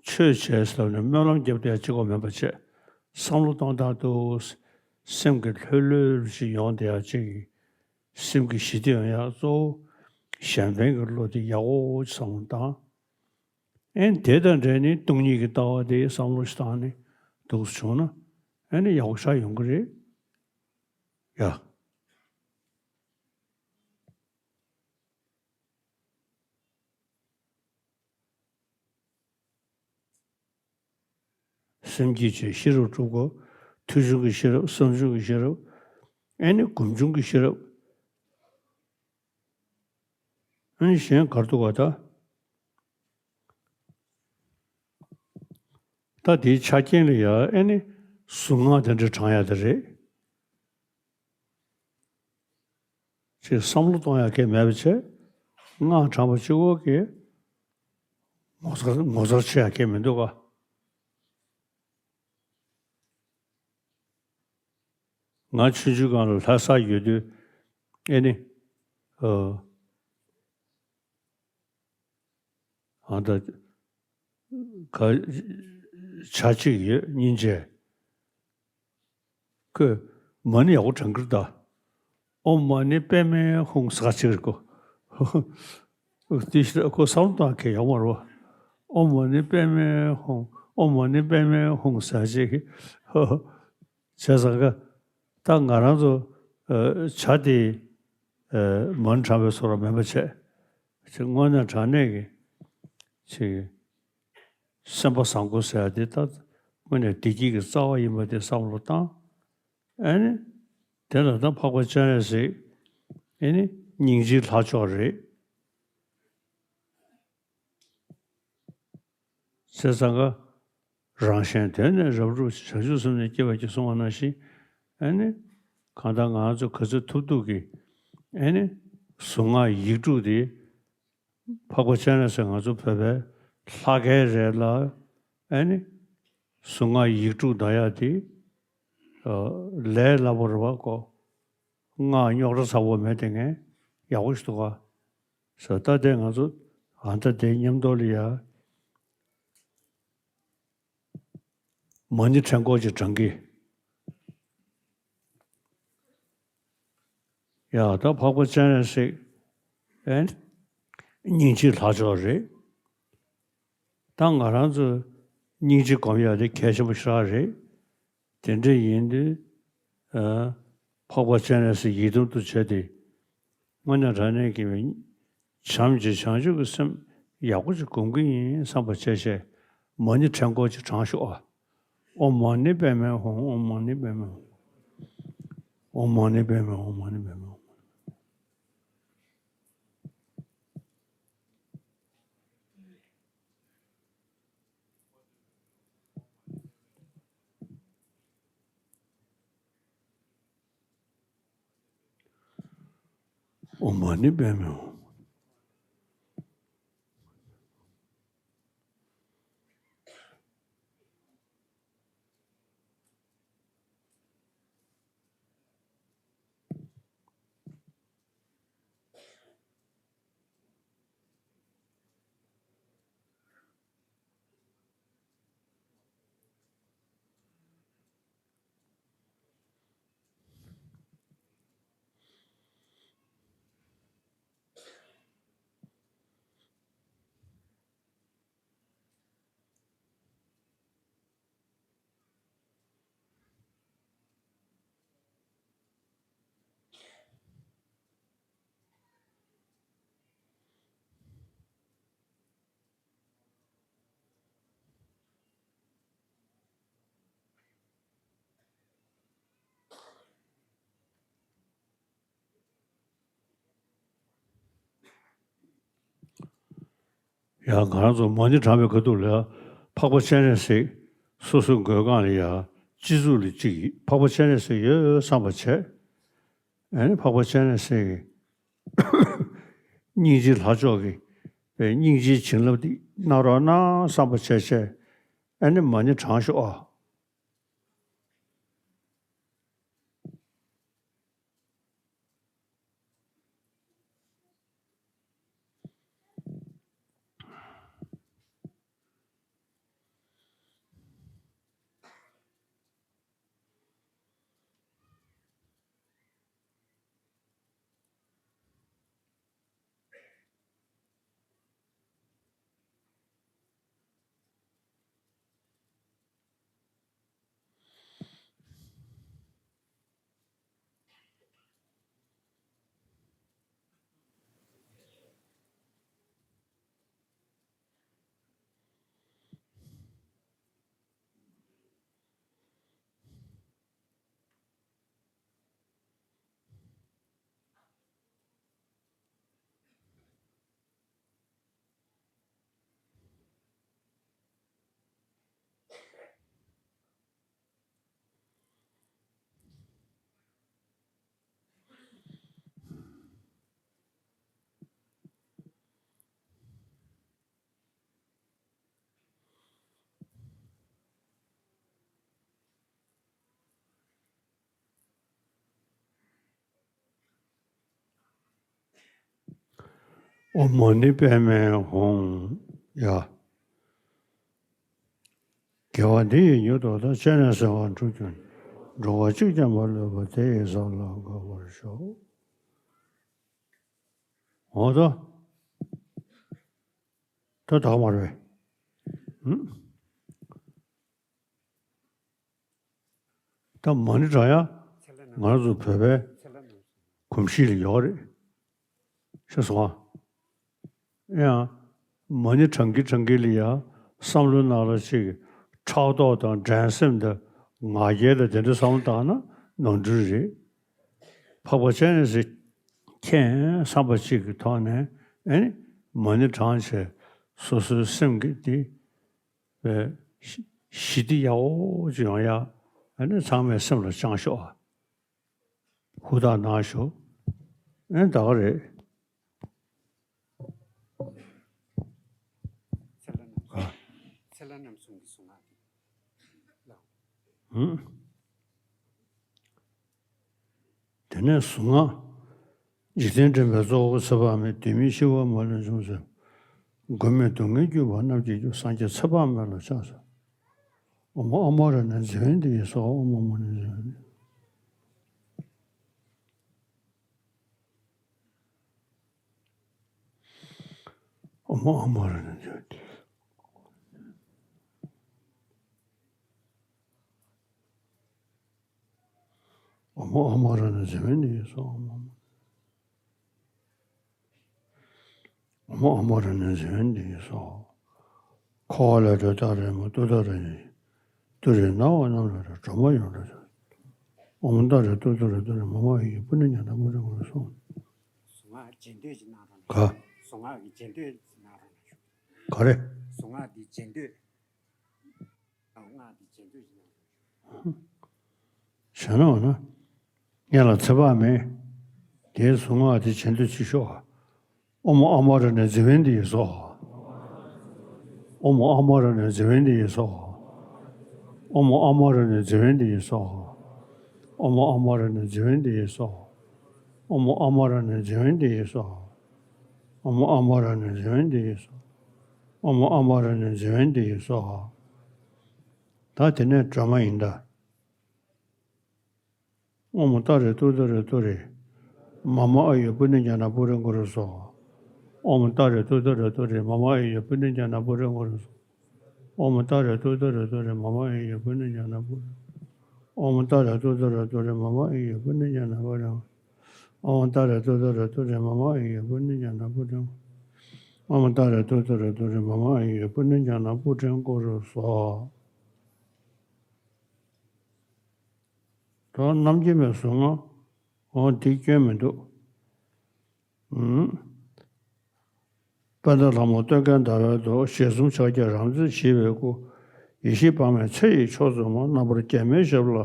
ཆོས་བྱས་ཟེར་ནས་སྨོན་ལམ་བརྒྱབ་བསྡད་ཡ་གཅིག་པོ་མིན་པ་བྱས། བསམ་བློ་གཏོང་སྟངས་འདུག་སེམས་ཀྱི་ལྷོད་ལྷོད་ཞིག་ཡོང་བསྡད་ཡ་གཅིག་སེམས་ཀྱི་ཞི་བདེ་ཡོང་ཡ་གཙོ་བོ་གཞན་ཕན་གྱི་བློ་དེ་ཡག་པོ་བསམ་བློ་བཏང་། ཨེ་དེ་དང་འབྲེལ་ནས་སྟོང་ཉིད་ཀྱི་ལྟ་བ་དེ་བསམ་བློ་ཞིག་བཏང་ནས་འདུག་སེ་བྱུང་ན། ཨེ་ནི་ཡག་པོ་ཞིག་ཡོང་གི་རེད་ཡ། སེམས་བསྐྱེད་ཀྱི་ཤེས་རབ་སྒྲུབ་དགོས། ཐོས་བྱུང་གི་ཤེས་རབ། བསམ་བྱུང་གི་ཤེས་རབ། ཨེ་ནི་སྒོམ་བྱུང་གི་ཤེས་རབ། ཨེ་ནི་གཞན་གར་འདུག་ག་ད། ད་དེའི་ཆ་རྐྱེན་ལ་ཡ་ཨེ་ནི་གཟུངས་སྔགས་དེ་འདྲ་བགྲང་ཡ་དེ་རེད། ཅེས་བསམ་བློ་གཏོང་ཡག་གི་མེད་པ་བྱས། སྔགས་བགྲངས་པ་གཅིག་པོ་གིས་ངོ་མཚར་ངོ་མཚར་ཆེ་ཡག་གི་མི་འདུག་ག་ང་ཆུང་ཆུང་སྒང་ལ་ལྷ་སར་ཡོད་དུས། ཨེ་ནི། ཨ། ཨ་ད། ག་ཇ་གཅིག་ཡོད། སྙིང་རྗེ། ཁོས་མ་ཎི་ཡག་པོ་བགྲང་གི་རེད་ད། ཨོཾ་མ་ཎི་པདྨེ་ཧཱུྃ་ཟེར་གཅིག་རེད་ཀོ། དེ་ཤི་ཁོ་བསམ་བློ་གཏོང་མཁན་ཡོད་མ་རེད་པ། ཨོཾ་མ་ཎི་པདྨེ་ཧཱུྃ། ཨོཾ་མ་ཎི་པདྨེ་ཧཱུྃ་ཟེར་གཅིག་བྱས་ཙང་ཀ། ད་ང་རང་ཚོ་ཨ་ཇ་དེ་ཨ་མ་ཎི་བགྲང་བའི་བཟོ་འདྲ་མིན་པ་བྱས། ཅིག་དངོས་གནས་དྲང་གནས་ཀྱི་ཅིག་སེམས་པ་བཟང་པོ་ཟེར་ཡ་དེ་ད་དངོས་གནས་བདེ་སྐྱིད་ཀྱི་རྩ་བ་ཡིན་པ་དེ་བསམ་བློ་བཏང་། ཨ་ནི་དེ་ལ་ད་འཕགས་པ་སྤྱན་རས་གཟིགས། ཨ་ནི་སྙིང་རྗེའི་ལྷ་མཆོག་རེད། བྱས་ཙང་ཀ། རང་གཞན་དོན་ནི་རབ་བསྒྲུབ་ཅིང་། བྱང་ཆུབ་སེམས་ནི་བསྐྱེད་པར་བགྱི། གསུངས་པ་ནང་བཞིན། ཨ་ནི། གང་ལྟར་ང་ཚོ་ག་ཚོད་ཐུབ་ཐུབ་ཀྱིས། ཨ་ནི། གཟུངས་སྔགས་ཡིག་དྲུག་དེ། འཕགས་པ་སྤྱན་རས་གཟིགས་ང་ཚོ་བོད་པའི་ལྷ་སྐལ་རེད་ལ། ཨ་ནི། གཟུངས་སྔགས་ཡིག་དྲུག་འདོན་ཡ་དེ། ཨ། ལས་སླ་པོ་རེད་པ་ཀོ། སྔགས་རྙོག་དྲ་ཚ་པོ་མེད་དེ་ངས་ཡག་པོ་ཞིག་འདུག་ག་ཟེར། ད་ལྟའི་ང་ཚོ་ཨ་ད་དེ་མཉམ་དུ་ལ་ཡ། མ་ཎི་ཕྲེང་སྐོར་གྱི་བགྲང་གི། ཡ་ད་འཕགས་པ་སྤྱན་རས་གཟིགས། ཨེ། སྙིང་རྗེའི་ལྷ་མཆོག་རེད། ད་ང་རང་ཚོ་སྙིང་རྗེ་སྒོམ་ཡ་དེ་གལ་ཆེན་པོ་ཞེ་དྲག་རེད། དེ་འདྲ་ཡིན་དུས། ཨ། འཕགས་པ་སྤྱན་རས་གཟིགས་ཡི་དམ་དུ་བྱས་ཏེ། དངོས་གནས་དྲང་གནས་ཀྱི་བྱམས་ཀྱི་བྱང་ཆུབ་ཀྱི་སེམས་ཡག་པོ་ཅིག་སྒོམ་གྱི་ཡིན་བསམ་པ་བྱས་བྱས། མ་ཎི་ཕྲེང་སྐོར་ཅིག་བགྲང་ཤོག་ཨ། ཨོཾ་མ་ཎི་པདྨེ་ཧཱུྃ། ཨོཾ་མ་ཎི་པདྨེ་ཧཱུྃ། ཨོཾ་མ་ཎི་པདྨེ་ཧཱུྃ། ཨོཾ་མ་ཎི་པདྨེ་ཧཱུྃ། ཨོཾ་མ་ཎི་པདྨེ་ཧཱུྃ། ཡང་ང་རང་ཚོ་མ་ཎི་བགྲང་བའི་ཁ་ཐུག་ལ་འཕགས་པ་སྤྱན་རས་གཟིགས་སོ་སོའི་མགོའི་སྒང་ལ་ཡ་སྤྱི་གཙུག་ལ་གཅིག་འཕགས་པ་སྤྱན་རས་གཟིགས་ཡོད་བསམ་པ་བྱས། ཨ་ནི་འཕགས་པ་སྤྱན་རས་གཟིགས་ཀྱི་སྙིང་རྗེའི་ལྷ་མཆོག་གི་པའི་སྙིང་རྗེའི་བྱིན་རླབས་འདི་གནང་རོགས་གནང་བསམ་པ་བྱས་བྱས། ཨ་ནི་མ་ཎི་བགྲང་ཤོག་ཨ། ཨོཾ་མ་ཎི་པདྨེ་ཧཱུྃ། ཡ། དགེ་བ་འདི་ཡིས་མྱུར་དུ་བདག་སྤྱན་རས་གཟིགས་དབང་འགྲུབ་གྱུར་ནས། འགྲོ་བ་གཅིག་ཀྱང་མ་ལུས་པ། དེ་ཡི་ས་ལ་འགོད་པར་ཤོག། འོ་ད། ད་དག་མ་རེད། ཨུམ། ད་མ་ཎི་བགྲང་ཡ་ང་ཚོ་བོད་པའི་གོམས་གཤིས་ལ་ཡོད་རེད། ཤེས་སོང་ཨ། ཡང་མ་ཎི་བགྲང་གིན་བགྲང་གིན་ལ་ཡ་བསམ་བློ་ནང་ལ་ཅིག་ཕྲག་དོག་དང་འགྲན་སེམས་དང་ང་རྒྱལ་དང་དེ་འདྲ་བསམ་བློ་བཏང་ན་ནོར་འཁྲུལ་རེད། འཕགས་པ་སྤྱན་རས་གཟིགས་མཁྱེན་བསམ་པ་ཅིག་གི་ཐོག་ནས་ཨེ་ནི་མ་ཎི་བགྲངས་བྱས་སོ་སོའི་སེམས་ཀྱི་དེ། པའི་ཞི་བདེ་ཡག་པོ་ཅིག་ཡོང་ཡ། ཨ་ནི་ཚང་མས་སེམས་ལ་བཅངས་ཤོག་ཨ། ཧུར་ཐག་གནང་ཤོག། ཨེ་ད་ག་རེད། ཚེ་ལྷ་རྣམ་གསུམ་གྱི་གཟུངས་སྔགས་ཀྱི་ལགས། ཧུམ། དེ་ནས་གཟུངས་སྔགས། འཇིག་རྟེན་འདྲེན་པའི་གཙོ་འཁོར་ཚེ་དཔག་མེད། དུས་མིན་འཆི་བ་མ་ལུས་འཇོམས་མཛད། མགོན་མེད་སྡུག་བསྔལ་བརྒྱུད་པ་རྣམས་ཀྱི་རྒྱུ། སངས་རྒྱས་ཚེ་དཔག་མེད་ལ་ཕྱག་འཚལ། ཨོཾ་ཨ་མ་ར་ཎི་ཛི་ཝནྟི་ཡེ་སྭཱ་ཧཱ། ཨོཾ་ཨ་མ་ཎི་ཛི་ཝནྟི། ཨོཾ་ཨ་མ་ར་ཎི་ཛི་ཝནྟི། ཨོཾ་ཨ་མ་ར་ཎི་ཛི་ཝནྟི་ཡེ་སྭཱ་ཧཱ། ཨོཾ་ཨ་མ་ར་ཎི་ཛི་ཝནྟི་ཡེ་སྭཱ་ཧཱ། འཁོར་བ་ལས་སྒྲོལ་ཏཱ་རེ་མ། ཏུཏྟཱ་རེ་ཡེ། ཏུ་རེ་ན་བ་རྣམས་ལ་རེ། སྒྲོལ་མ་ཡོངས་སུ་རྫོགས། ཨོཾ་ཏཱ་རེ་ཏུཏྟཱ་རེ་ཏུ་རེ་མ་མ་ཡེ་ཡེ་པུ་ཎི་ཉཱ་ན་པུ་རེ་གུ་རུ་སྭཱ་ཧཱ། གཟུངས་སྔགས་རྗེས་ཟློས་ཅིག་གནང་རོགས་ག་གནང་། གཟུངས་སྔགས་ཀྱི་རྗེས་ཟློས་ཅིག་གནང་རོགས་གནང་། ག་རེ། གཟུངས་སྔགས་འདི་རྗེས་ཟློས། གཟུངས་སྔགས་འདི་རྗེས་ཟློས་ཅིག་གནང་རོགས་གནང་། བྱས་ན་འོ་ན། སྔོན་ལ་ཚེ་དཔག་མེད། དེའི་གཟུངས་སྔགས་དེ་བྱིན་དུ་ཅིག་ཤོག། ཨོཾ་ཨ་མ་ར་ཎི་ཛི་ཝནྟི་ཡེ་སྭཱ་ཧཱ། ཨོཾ་ཨ་མ་ར་ཎི་ཛི་ཝནྟི་ཡེ་སྭཱ་ཧཱ། ཨོཾ་ཨ་མ་ར་ཎི་ཛི་ཝནྟི་ཡེ་སྭཱ་ཧཱ། ཨོཾ་ཨ་མ་ར་ཎི་ཛི་ཝནྟི་ཡེ་སྭཱ་ཧཱ། ཨོཾ་ཨ་མ་ར་ཎི་ཛི་ཝནྟི་ཡེ་སྭཱ་ཧཱ། ཨོཾ་ཨ་མ་ར་ཎི་ཛི་ཝནྟི་ཡེ་སྭཱ་ཧཱ། ཨོཾ་ཨ་མ་ར་ཎི་ཛི་ཝནྟི་ཡེ་སྭཱ་ཧཱ། ད་དེ་ནས་སྒྲོལ་མ་ཡིན་ད། ཨོཾ་ཏཱ་རེ་ཏུཏྟཱ་རེ་ཏུ་རེ། མ་མ་ཨཱ་ཡེ་པུ་ཎི་ཉཱ་ན་པུ་རེ་གུ་རུ་སྭཱ་ཧཱ། ཨོཾ་ཏཱ་རེ་ཏུཏྟཱ་རེ་ཏུ་རེ། མ་མ་ཨཱ་ཡེ་པུ་ཎི་ཉཱ་ན་པུ་རེ་གུ་རུ་སྭཱ་ཧཱ། ཨོཾ་ཏཱ་རེ་ཏུཏྟཱ་རེ་ཏུ་རེ། མ་མ་ཨཱ་ཡེ་པུ་ཎི་ཉཱ་ན་པུ་རེ། ཨོཾ་ཏཱ་རེ་ཏུཏྟཱ་རེ་ཏུ་རེ། མ་མ་ཨཱ་ཡེ་པུ་ཎི་ཉཱ་ན་པུ་རེ། ཨོཾ་ཏཱ་རེ་ཏུཏྟཱ་རེ་ཏུ་རེ། མ་མ་ཨཱ་ཡེ་པུ་ཎི་ཉཱ་ན་པུ་རེ། ཨོཾ་ཏཱ་རེ་ཏུཏྟཱ་རེ་ཏུ་རེ། མ་མ་ཨཱ་ཡེ་པུ་ཎི་ཉཱ་ན་པུ་རེ་གུ་རུ་སྭཱ་ཧཱ། ད་རྣམ་རྒྱལ་བའི་གཟུངས་སྔགས། འོ་འདི་སྐྱོན་མི་འདུག། ཨུམ། པཎྜི་ཏ་ལྷ་མོ་སྟོན་ཀའི་ཟླ་བའི་མདོག། ཞལ་གསུམ་ཕྱག་རྒྱ་རབ་མཛེས་བཞད་པའི་སྐུ། ཡེ་ཤེས་དཔག་མེད་ཚེ་ཡི་མཆོག་ཙམ་མོ། རྣམ་པར་རྒྱལ་མོའི་ཞབས་ལ་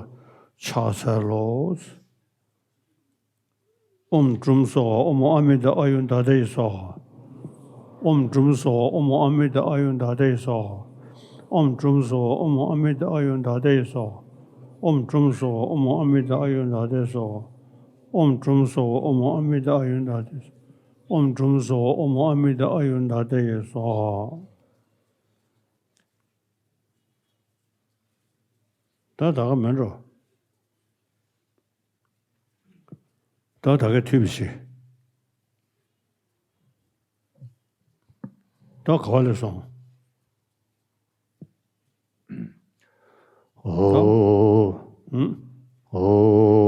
ཕྱག་འཚལ་ལོ། ཨོཾ་དྲུམ་སྭཱ་ཧཱ། ཨོཾ་ཨ་མི་ཏ་ཨཱ་ཡུ་ན་དྷཱ་ཡེ་སྭཱ་ཧཱ། ཨོཾ་དྲུམ་སྭཱ་ཧཱ། ཨོཾ་ཨ་མི་ཏ་ཨཱ་ཡུ་ན་དྷཱ་ཡེ་སྭཱ་ཧཱ། ཨོཾ་དྲུམ་སྭཱ་ཧཱ། ཨོཾ་ཨ་མི་ཏ་ཨཱ་ཡུ་ན་དྷཱ་ཡེ་སྭཱ་ཧཱ། ཨོཾ་དྲུམ་སྭཱ་ཧཱ། ཨོཾ་ཨ་མི་ཏ་ཨཱ་ཡུ་ན་དྷཱ་ཡེ་སྭཱ་ཧཱ། ཨོཾ་དྲུམ་སྭཱ་ཧཱ། ཨོཾ་ཨ་མི་ཏ་ཨཱ་ཡུ་ན་དྷཱ་ཡེ་སྭཱ་ཧཱ། ཨོཾ་དྲུམ་སྭཱ་ཧཱ། ཨོཾ་ཨ་མི་ཏ་ཨཱ་ཡུ་ན་དྷཱ་ཡེ་སྭཱ་ཧཱ། ད་ད་ག་མེད་འགྲོ། ད་ད་ག་ཐུབ་པ་ཞིག་ད་ག་བ་ལས་སོང་། ཨོ། ཨུ། ཨོ།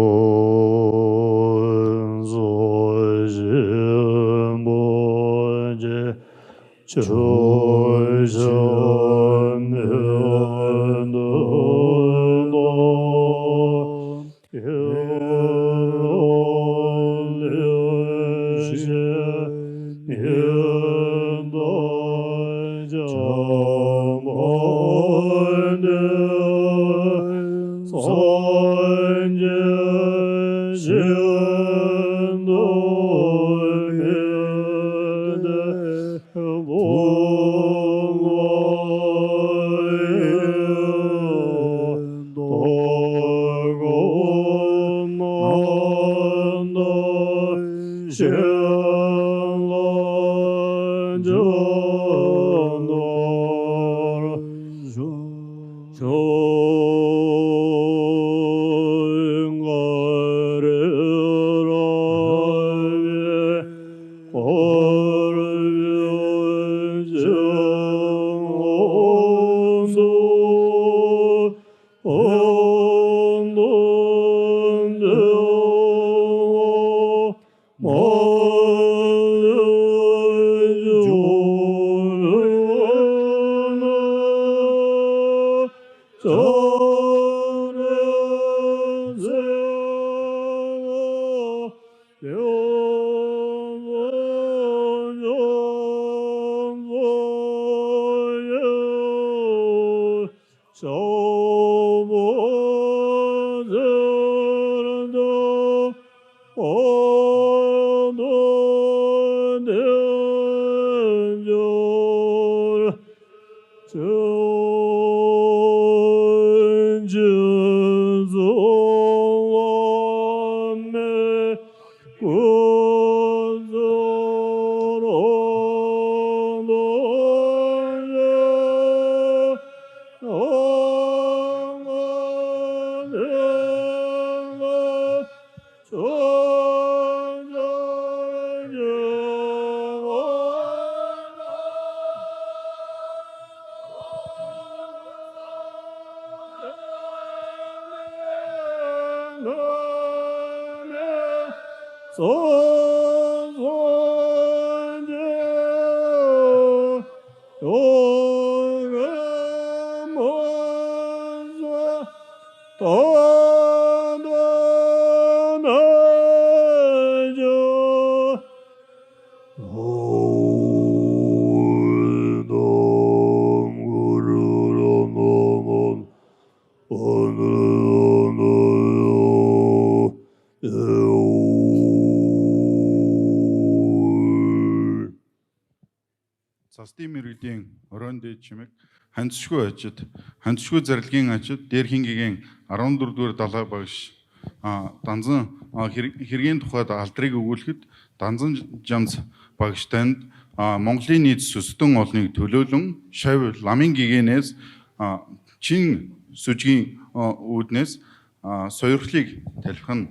ཚ་སྟེ་མི་རིགས་ཏེ་རོན་ཏེ་ཆི་མིག་ཧན་ཆུ་ཨ་ཅིད། ཧན་ཆུ་ཛར་ལྐེང་ཨ་ཅིད། དེར་ཧིང་གི་གེང་ཨ་རོན་དུར་དུར་ད་ལྷ་བག་ཤ། ཨ་ཏན་ཙན་ཨ་ཧིར་ཧིར་གེན་ཐོག་ད་ཨལ་ཏྲེ་གི་འུ་ལྷིད་ཏན་ཙན་ཇམས་བག་ཤ་ཏན། ཨ་མོང་ལི་ནི་སུ་སུ་ཏུ་ངོ་ལི་ཐུ་ལུ་ལུང་ཤ་བུ་ལ་མིང་གི་གེ་ནེས། ཨ་ཆིང་སུ་ཅིང་ཨ་ཨུད་ནེས། ཨ་སོ་ཡུར་ལིག་ཐེལ་ཁན།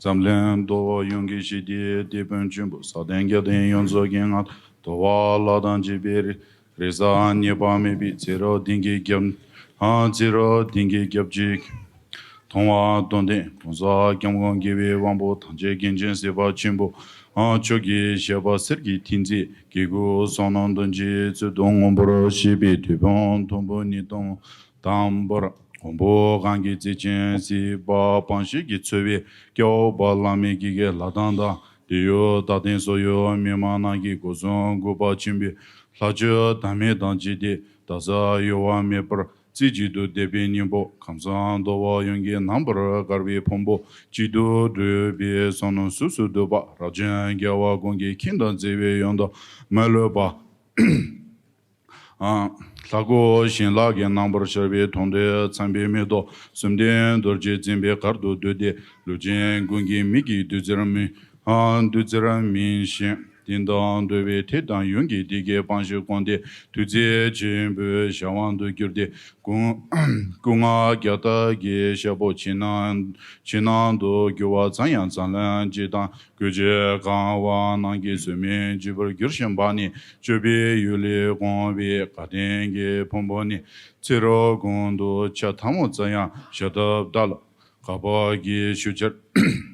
འཛམ་གླིང་འགྲོ་བ་ཡོངས་ཀྱི་ཞི་བདེའི་དེད་དཔོན་ཆེན་པོ་ས་སྟེང་རྒྱལ་བསྟན་ཡོངས་རྫོགས་ཀྱི་ངང་དུ་བ་ལ་དང་བཅས་པའི་རེ་ས་ཉེས་པ་མེད་པའི་ཚེ་རབས་བདུན་གྱི་རྒྱབ། ཨ་ཚེ་རབས་བདུན་གྱི་རྒྱབ་ཅིག་མཐོང་བ་དོན་ལྡན་གོང་ས་སྐྱབས་མགོན་དགེ་བའི་དབང་པོ་ཐམས་ཅད་མཁྱེན་ཅིང་གཟིགས་པ་ཆེན་པོ་ཨ་མཆོག་གི་ཞབས་པད་སེར་གྱི་མཐིལ་མཛེས་དཀྱིལ་འཁོར་བསོད་ནམས་འདུ་འཇིགས་རྩེ་གདུང་མངོན་པར་ཤེས་པའི་དེད་དཔོན་མཐོན་པོ་ཉིས་སྟོང་དང་པོར་མགོན་པོ་གང་གི་བརྩེ་ཆེན་སྲིད་པ་སྤངས་ཤིང་གི་འཚོ་བའི་སྐྱོབ་པ་བླ་མེད་ཀྱི་གེ་ལ་དང་དང་ དེ་ཡང་ད་ཐེངས་སོག་ཡུལ་མི་མང་རྣམས་ཀྱིས་སྒོ་གསུམ་གུས་པ་ཆེན་པོས་ལྷག་ཆོས་དམ་མེད་དང་བཅས་ཏེ། ད་ས་གཡོ་བ་མེད་པར་རྩེ་གཅིག་ཏུ་བསྡད་པའི་སྙིང་པོ་ཁམས་གསུམ་འདུལ་བ་ཡོངས་ཀྱི་རྣམ་པར་དཀར་བའི་ཕུང་པོ་གཅིག་ཏུ་བསྒྲིལ་བའི་བསོད་ནམས་གཟུགས་སུ་བསྡུས་པ་རབ་བྱུང་རྒྱལ་བ་ཀུན་གྱིས་མཁྱེན་དང་བརྩེ་བའི་ཡོན་དུ་མ་ལུས་པ། ལྷ་སྐུ་བྱིན་རླབས་ཀྱི་རྣམ་པར་ཤར་བའི་མཐོང་གྲོལ་མཚན་དཔེའི་མེ་ཏོག་གསུམ་ལྡན་རྡོ་རྗེ་འཛིན་པའི་གར་དུ་བསྡུས་ཏེ། ལུས་ཅན་ཀུན་གྱི་མིག་གི་བདུད་རྩིར་མི་བདུད་རྩིར་མིན་ཞིང་། བསྟན་དང་འགྲོ་བའི་ཐད་དང་ཡོངས་ཀྱི་བདེ་དགེ་སྤངས་ཤིང་བསྒོམས་ཏེ། ཐུགས་རྗེ་ཆེན་པོའི་ཞལ་དབང་དུ་གྱུར་ཏེ། སྐུ་སྐུ་ལྔ་རྒྱ་སྟག་གི་ཞལ་པོ་ཕྱི་ནང་ཕྱི་ནང་དུ་གྱུར་པ་ཙམ་ཡང་ཙམ་ལན་གཅིག་དང་། སྐུ་ཆས་གང་བ་རྣམས་ཀྱིས་བཟོད་མེད་བརྗིད་པར་གྱུར་ཞིང་འབར་ནས་སྤྱོད་པའི་ཡུལ་ལས་འོངས་པའི་དགའ་ལྡན་གྱི་ཕུང་པོ་ནི་ཚེ་རབས་ཀུན་ཏུ་ཆ་ཐ་མ་ཙམ་ཡང་བཞག་ཐབས་དག་ལ་དགག་པ་གིས་ཞུ་ཕྱིར།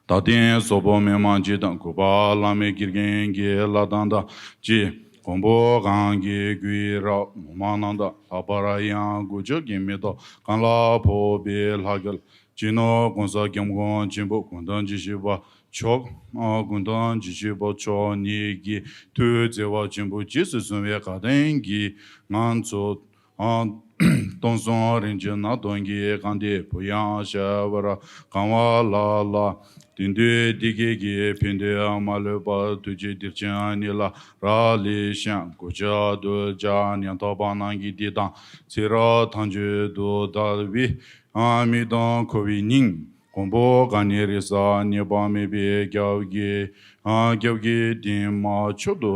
ད་ཐེངས་སོག་པོ་མི་མང་སྤྱི་དང་གུས་པ་བླ་མེད་དགེ་རྒན་གྱི་བླ་བྲང་དང་བཅས་མགོན་པོ་གང་གི་སྐུའི་རབ་མོ་མ་རྣམས་དང་། ལྷག་པར་ཡང་དགུ་ལྕགས་ཀྱི་མེ་ཏོག་གང་ལ་ཕོག་པའི་ལྷ་སྐལ། སྤྱི་ནོར་༸གོང་ས་༸སྐྱབས་མགོན་ཆེན་པོ་དགུང་གྲངས་བརྒྱད་ཅུ་པ་མཆོག་ཨ་དགུང་གྲངས་བརྒྱད་ཅུ་པ་མཆོག་ཉིད་ཀྱི་ཐུགས་བརྩེ་བ་ཆེན་པོས་རྗེས་སུ་བཟུང་བའི་དགའ་ལྡན་གྱིས་ང་ཚོ་ཨ་སྟོང་གསུམ་རིན་ཆེན་སྣ་བདུན་གྱིས་གང་སྟེ་བུ་ཡང་ཞལ་བར་གང་བ་ལ་ལ། དེང་དུས་བདེ་སྐྱིད་ཀྱི་ཕན་བདེ་མ་ལུས་པ་ཐུགས་རྗེ་གཏེར་ཆེན་ཉིད་ལ་རག་ལས་ཤིང་། གུས་ཕྱག་གདུལ་བྱ་ཉན་ཐོས་པ་རྣམས་ཀྱིས་འདི་དང་ཚེ་རབས་ཐམས་ཅད་དུ་དགའ་བའི་ཨ་མིག་དང་མཁོ་བའི་སྙིང་། མགོན་པོ་གང་ཉིད་རེ་ས་གནས་པ་མེད་པའི་སྐྱབས་ཀྱི་ཨ་སྐྱབས་ཀྱི་བདེ་མ་མཆོག་ཏུ་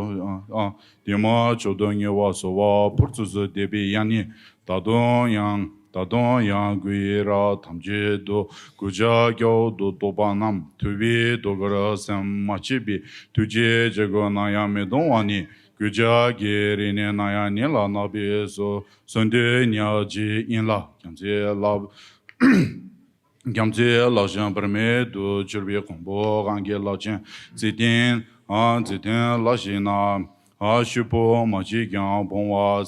ཨ་བདེ་མ་མཆོག་ཏུ་ངེས་པ་གསོལ་བ་ཕུར་ཚུགས་སུ་འདེབས་པའི་ཡང་སྙིང་། ད་དུང་ཡང་ད་དུང་ཡང་སྐུའི་རབ་ཐམས་ཅད་དུ་གུས་ཕྱག་སྐྱབས་འོག་ཏུ་གཏོགས་པ་རྣམས་ཐུབ་པའི་རྡོ་གར་སེམས་མ་ཆད་པའི་ཐུགས་རྗེ་ཆེ་སྒོ་ནམ་ཡང་མི་གཏོང་བ་ནི། གུས་ཕྱག་གི་རིགས་ནི་ནམ་ཡང་ཉིད་ལ་བརྣག་པའི་སོ་སོ་འདོད་ཉག་གཅིག་ཡིན་ལ། རྒྱལ་མཚན་ལག་རྒྱལ་མཚན་ལག་བཞིན་བར་མེད་དུ་གྱུར་པའི་མགོན་པོ་གང་གི་ལག་ཆེན་ཙི་ཏན་ཨ་ཙི་ཏན་ལ་ཞིག་ན་ཨ་ཤུ་པོ་མ་གཅིག་ཀྱང་བུང་བ་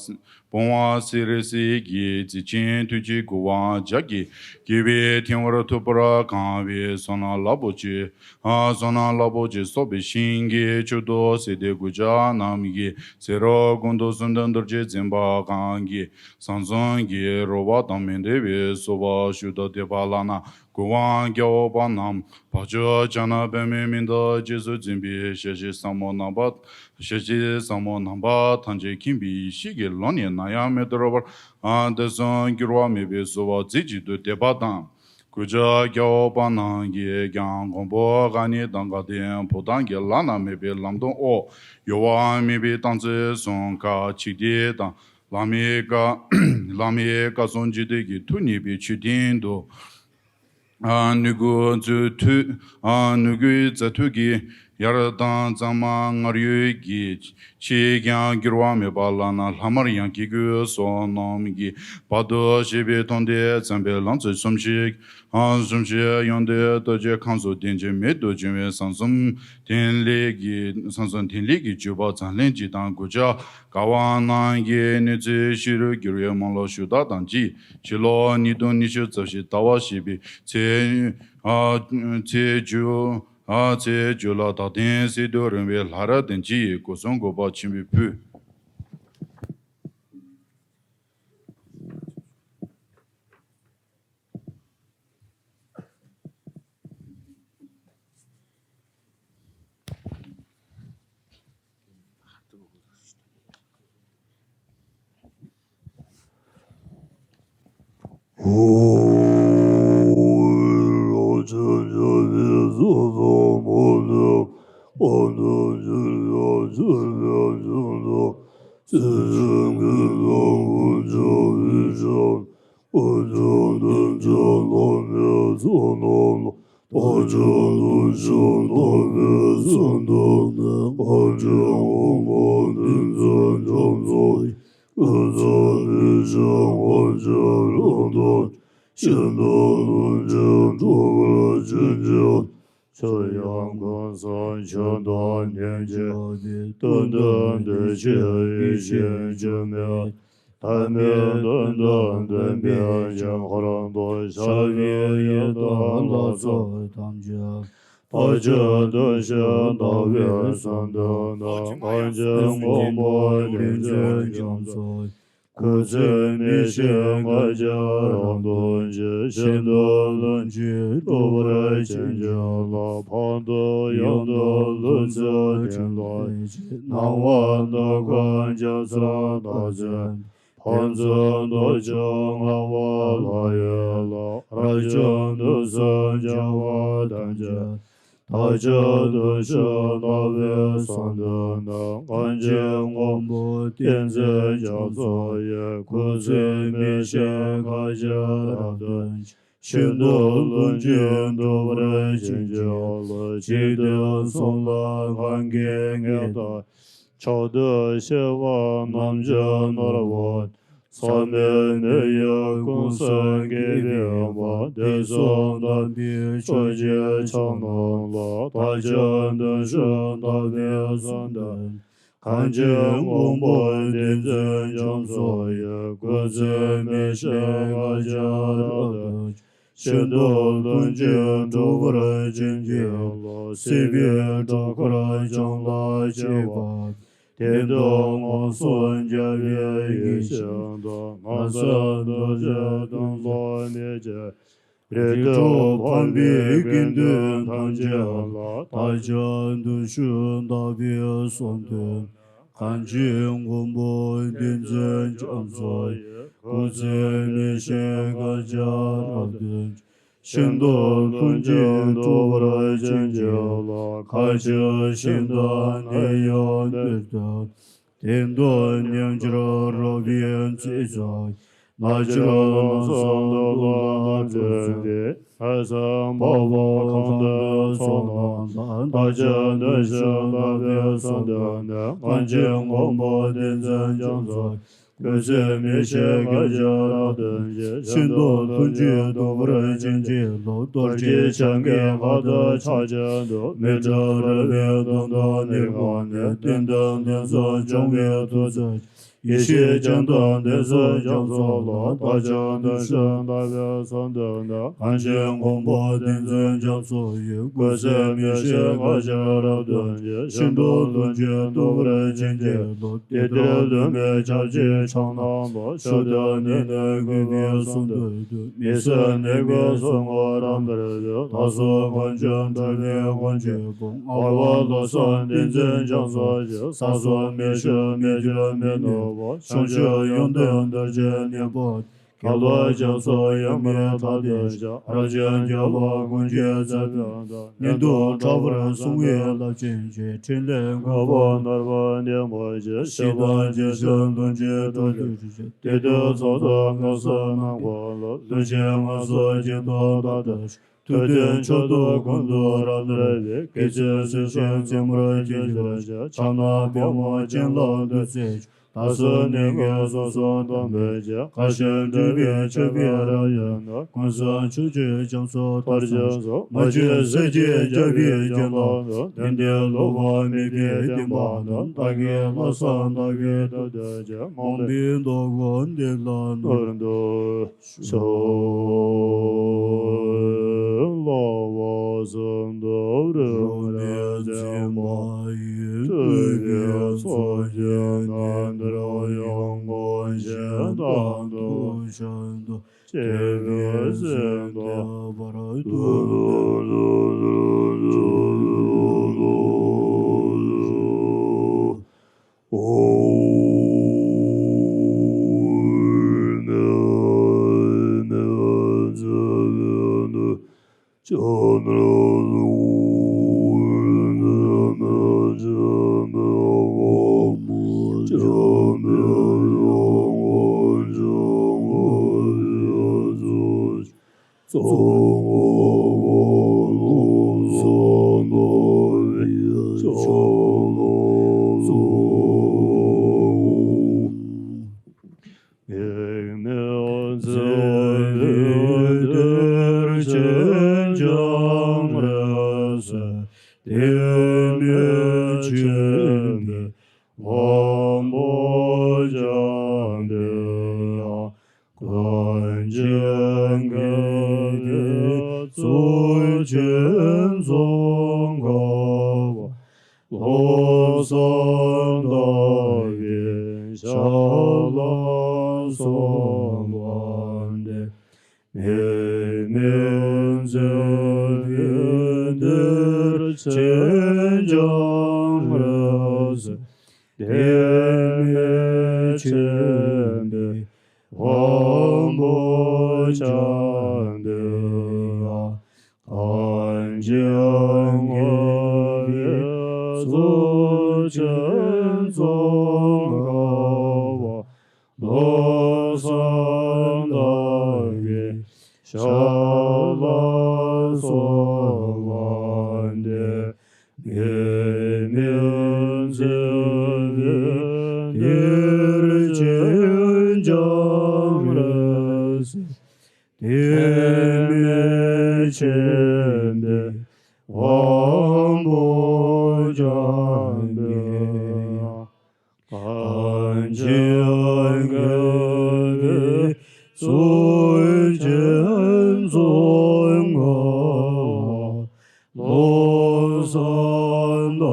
བུང་བ་སི་རི་སི་གི་ཙི་ཆེན་ཐུགས་ཀྱི་དགུ་བང་ལྗགས་ཀྱི་དགེ་བའི་ཐིམ་པར་ཐུབ་པར་གང་བའི་བསོད་ནམས་རླབས་པོ་ཆེ། ཨ་བསོད་ནམས་རླབས་པོ་ཆེ་གསོག་པའི་ཞིང་གི་མཆོག་ཏུ་གཟིགས་ཏེ་གུས་ཕྱག་རྣམས་ཀྱིས་ཚེ་རབས་ཀུན་ཏུ་གསོན་དང་རྡོ་རྗེ་འཛིན་པ་གང་གི་གསང་གསུམ་གྱི་རོལ་པ་དང་མི་འབྲལ་བའི་གསོལ་བ་ཞུ་དང་དད་པ་ལག་ན་གུ་ཝང་རྒྱལ་བ་པ་རྣམས་བར་ཆད་བྱ་ན་པདྨའི་སྨན་དང་རྗེས་སུ་འཛིན་པའི་ཞལ་བཞི་ཟབ་མོ་རྣམ་པ་ཞལ་བཞི་ཟབ་མོ་རྣམ་པ་ཐམས་ཅད་མཁྱེན་པའི་ཡེ་ཤེས་ཀྱི་ལམ་ནས་ནམ་ཡང་མི་འདོར་བར་ཨ་དད་སོང་འགྱུར་བ་མེད་པའི་གསོལ་བ་རྩེ་གཅིག་ཏུ་དད་པ་དང་། གུས་ཕྱག་རྒྱལ་བ་པ་རྣམས་ཀྱིས་ཀྱང་མགོན་པོ་གང་ཉིད་དང་དགའ་ལྡན་ཕོ་བྲང་གི་བླ་ན་མེད་པའི་ལམ་སྟོན་འོག་གཡོ་བ་མེད་པའི་རྟགས་མཚན་གསུམ་ཀ་ཆིག་སྒྲིལ་དང་བླ་མའི་བཀའ་བླ་མའི་བཀའ་སྲུང་འཇིག་རྟེན་གྱི་ཐུགས་མཉེས་པའི་མཆོད་རྟེན་དུ། ཨ་ནུས་ཀུན་རྫུ་འཕྲུལ་ཨ་ནུས་ཀུན་རྫུ་འཕྲུལ་གྱི་ཡར་དང་གཙང་མ་སྔར་ཡོད་ཀྱི་ཆེས་ཀྱང་འགྱུར་བ་མེད་པ་ལག་ན་ལྷག་མར་ཡང་སྐྱེ་དགུའི་བསོད་ནམས་ཀྱི་བར་དུ་གཤེགས་པའི་མཐོང་ཐོས་བརྩམས་པའི་ལམ་ཚུལ་གསུམ་ཞིག་ཨ་གསུམ་ཞིག་ཡོན་ཏན་རྡོ་རྗེ་ཁམས་སུ་བརྟན་ཅིང་མེད་དུ་བྱུང་བའི་གསང་གསུམ་ཐིམ་ལས་ཀྱི་གསང་གསུམ་ཐིམ་ལས་ཀྱི་བརྗོད་པ་ཙམ་ལན་གཅིག་དང་གུས་ཕྱག་དགའ་བ་རྣམས་ཀྱི་གནོད་འཚེ་ཤི་རུ་འགྱུར་བའི་མ་ལུས་ཞུ་དག་དང་བཅས་ཕྱི་ལོ་ཉིས་སྟོང་ཉི་ཤུ་རྩ་བཞི་ཟླ་བ་བཞི་པའི་ཚེས་ཨ་ཚེས་བཅུ་ཨ་ཚེས་བཅུ་ལ་དག་ཐེངས་སྲིད་དུ་རིང་བའི་ལྷ་རབ་བརྟན་གྱི་སྐུ་གསུང་གོ་འཕང་ཆེན་པོའི་ཕུལ། ཆོས་དབྱིངས་གང་ཟག་ཆོས་དང་ལྡན་ཅིང་། སྟོང་དང་ལྡན་ཕྱིར་ཡེ་ཤེས་འགྱུར་མེད། ཐ་མལ་དོན་དང་ལྡན་པའི་ཕྱིར། འཁོར་དང་བྱ་བའི་ཡུལ་དང་ལྷ་ཚོགས་ཐམས་ཅད། ལྷར་བཅས་འདུ་ཤེས་དག་པའི་གསོལ་འདེབས་དང་། གངས་ཅན་མགོན་པོ་བསྟན་འཛིན་རྒྱ་མཚོ་ཡི། སྐུ་ཚེ་མི་ཤིགས་བསྐལ་བརྒྱར་རབ་ཏུ་བརྗིད། ཤིན་ཏུ་ལྷུན་གྱིས་གྲུབ་པར་བྱིན་གྱིས་རློབས། ཕག་གྲུ་གཡུ་འདུལ་ལྷུན་གྱིས་བརྒྱན་ལ་བཅས། སྣང་བ་འདུ་ཁང་རྒྱ་མཚོ་དག་མཛད། ཕོ་མཚན་རྡོ་རྗེ་ངང་པ་ལྷ་ཡི་ལྷ། རབ་འབྱམས་ཏུ་སོགས་རྒྱལ་བ་ཐམས་ཅད། ལྷར་བཅས་འདུ་ཤེས་དག་པའི་གསོལ་འདེབས་དང་། གངས་ཅན་མགོན་པོ་བསྟན་འཛིན་རྒྱ་མཚོ་ཡི། སྐུ་ཚེ་མི་ཤིགས་བསྐལ་བརྒྱར་རབ་ཏུ་བརྗིད། ཤིན་ཏུ་ལྷུན་གྱིས་གྲུབ་པར་བྱིན་གྱིས་རློབས། འཇིག་རྟེན་གསུམ་ལ་གང་གིས་བསྙད་དམ། མཆོག་ཏུ་གཤེགས་པ་རྣམས་ཀྱི་ནོར་བུ། མཚམས་མེད་མི་ཡི་ཀུན་གསལ་དགེ་བའི་དཔལ། དུས་གསུམ་དམ་པའི་ཆོས་ཀྱི་ཕྱག་རྣམས་ལ། ལྷར་བཅས་འདུ་ཤེས་དག་པའི་གསོལ་འདེབས། གངས་ཅན་མགོན་པོ་བསྟན་འཛིན་རྒྱ་མཚོ་ཡི། སྐུ་ཚེ་མི་ཤིགས་བསྐལ་བརྒྱར་རབ་ཏུ་བརྗིད། ཤིན་ཏུ་ལྷུན་གྱིས་གྲུབ་པར་བྱིན་གྱིས་རློབས། སྲིད་པའི་འགྲོ་ཁར་བྱང་ལ་སྐྱེ་བ། དེ་དག་ངན་སོང་རྒྱལ་བའི་ཡེ་ཤེས་དང་། ངན་སོང་རྡོ་རྗེའི་གདུང་ལ་མི་སྐྱེ། རིགས་དྲུག་ཕམ་པའི་དགེ་འདུན་ཐམས་ཅད་ལ། ལྷར་བཅས་འདུ་ཤེས་དག་པའི་གསོལ་འདེབས། གངས་ཅན་མགོན་པོ་བསྟན་འཛིན་རྒྱ་མཚོ་ཡི། སྐུ་ཚེ་མི་ཤིགས་བསྐལ་བརྒྱར་རབ་ཏུ་བརྗིད། ཤིན་ཏུ་ལྷུན་གྱིས་གྲུབ་པར་བྱིན་གྱིས་རློབས། མཁའ་སྤྱོད་ཞིང་དང་ནི་ཡང་འདིར་སྟོན། དེ་དག་མཉམ་གྱུར་རོལ་པའི་ཚིག་རྩུབ་ཀྱིས། རྣལ་འབྱོར་རྣམས་སུ་གདུག་ལ་སྤྲུལ་ཏེ། ལྷག་བསམ་འཕགས་པ་གང་དུ་ཚོགས་རྣམས་དང་། ལྷར་བཅས་འདུ་ཤེས་དག་པའི་གསོལ་འདེབས་ནི། གངས་ཅན་མགོན་པོ་བསྟན་འཛིན་རྒྱ་མཚོ། སྐུ་ཚེ་མི་ཤིགས་བསྐལ་བརྒྱར་རབ་ཏུ་བརྗིད། ཤིན་ཏུ་ལྷུན་གྱིས་གྲུབ་པར་བྱིན་གྱིས་རློབས། རྡོ་རྗེ་འཆང་གི་ཁ་ཏོན་ཕྱག་བཞི་པ། མི་འབྲལ་རོལ་པའི་གདངས་དང་ནི་གུང་ནི། རྟེན་དང་གདན་ས་སྐྱོང་བའི་ཐུགས་རྗེ་ཆེ། ཡེ་ཤེས་སྤྱན་དང་ལྡན་སོགས་རྒྱ་མཚོ་ལ། ལྷར་བཅས་འདུ་ཤེས་དག་པའི་གསོལ་འདེབས་ནི། གངས་ཅན་མགོན་པོ་བསྟན་འཛིན་རྒྱ་མཚོ་ཡི། སྐུ་ཚེ་མི་ཤིགས་བསྐལ་བརྒྱར་རབ་ཏུ་བརྗིད། ཤིན་ཏུ་ལྷུན་གྱིས་གྲུབ་པར་བྱིན་གྱིས་རློབས། དེ་ལྟར་ལྷུན་པོའི་ཕྱག་རྒྱའི་ཕྱག་རྣམས་ལ། མཆོག་ཏུ་གནས་ནས་གུས་པས་གསོལ་འདེབས་དང་། མི་ཟད་ནུས་པའི་གསུང་ངག་རབ་འདིར་ཐོས། ལྷ་སྲས་དཀོན་མཆོག་འཁྲུལ་པའི་དཀོན་མཆོག་དཔུང་། ངག་དབང་བློ་བཟང་བསྟན་འཛིན་རྒྱ་མཚོ་ཡི། ས་སོགས་མི་ཤིགས་མི་འགྱུར་མི་ནུབ་པ། བྱང་ཆུབ་ཡོན་ཏན་རྡོ་རྗེ་གནས་པ། དགེ་ལེགས་རྒྱ་མཚོ་ཡང་མི་ཐ་དད་ཅིང་། རབ་འབྱམས་རྒྱལ་བ་ཀུན་གྱི་ཚེ་འདི་དང་། མངོན་མཐོ་དྲག་པོར་གསུངས་པའི་རླབས་ཆེན་གྱི། ཕྲིན་ལས་འགག་པ་མནར་བ་འདས་མ་བྱས། གཞི་དང་རྗེས་སུ་དོན་གྱི་འགྲོ་དོན་ཞི། དེ་དུས་ཚོགས་དང་སྐབས་སུ་ནམ་མཁའ་ལ། ལྷུན་ཆེན་ངལ་གསོ་སྦྱིན་བདག་ལྟར་དུ། ཐུབ་བསྟན་མཆོག་ཏུ་ཀུན་ཏུ་རབ་གནས་པའི། དགེ་ཚུལ་སྲིད་ཞིའི་རྩེ་མོར་གྱུར་ཅིག། ཕྱག་ན་པདྨོ་སྤྱན་ལ་བདུད་རྩི་འཇོམས། ད་གཟོད་ནད་ཀྱིས་སོ་སོར་སྡོམ་པའི་ཕྱིར། དཀའ་ཞིང་བཀྲུས་པའི་མཆོད་པའི་རབ་ཡིན་ནོ། ཀུན་བཟང་མཆོག་གྱུར་རྒྱ་མཚོ་རྡོ་རྗེ་སོགས། མ་བཅོས་ཟིལ་གྱིས་བརྒྱན་པའི་གྱེན་ལངས་དང་། དོན་འདི་ལོག་པ་མེད་པའི་བདེན་པ་དང་། བདག་གི་ལྷག་བསམ་དག་པའི་ཐུགས་རྟེན་ཅན། མང་པོའི་བདག་པོ་འདི་ལ་ནོར་དུ་ཆུག། ལྷག་པ་བསམ་དང་རིམ་གྲོ་འཛིན་པ་ཡི། ཐུབ་པའི་ཚོགས་ཀྱིས་ནན་ཏུར་ཡོངས་བསྐོར་ཞིང་། རྟག་ཏུ་ཤིན་ཏུ་གཅེས་པའི་སེམས་ཀྱིས་བར་དུ་ བློ་བཟང་ཟླ་བའི་ཞབས་ལ་གསོལ་བ་འདེབས། མི་མིན་འཇིག་རྟེན་འདིར་ཁྱེད་ཀྱང་རེ་ཟུང་། དེ་མེད་ཁྱིམ་པའི་དབང་པོ་འཇམ་པའི་དབྱངས། གངས་ཅན་དགེ་བའི་གཙུག་རྒྱན་ཙོང་ཁ་པ། བློ་བཟང་ཟླ་བའི་ཞབས་ལ་གསོལ་བ་འདེབས། མི་མིན་འཇིག་རྟེན་འདིར་ཁྱེད་ཀྱང་རེ་ཟུང་། དེ་མེད་ཁྱིམ་པའི་དབང་པོ་འཇམ་པའི་དབྱངས། གངས་ཅན་དགེ་བའི་གཙུག་རྒྱན་ཙོང་ཁ་པ། བློ་བཟང་ཟླ་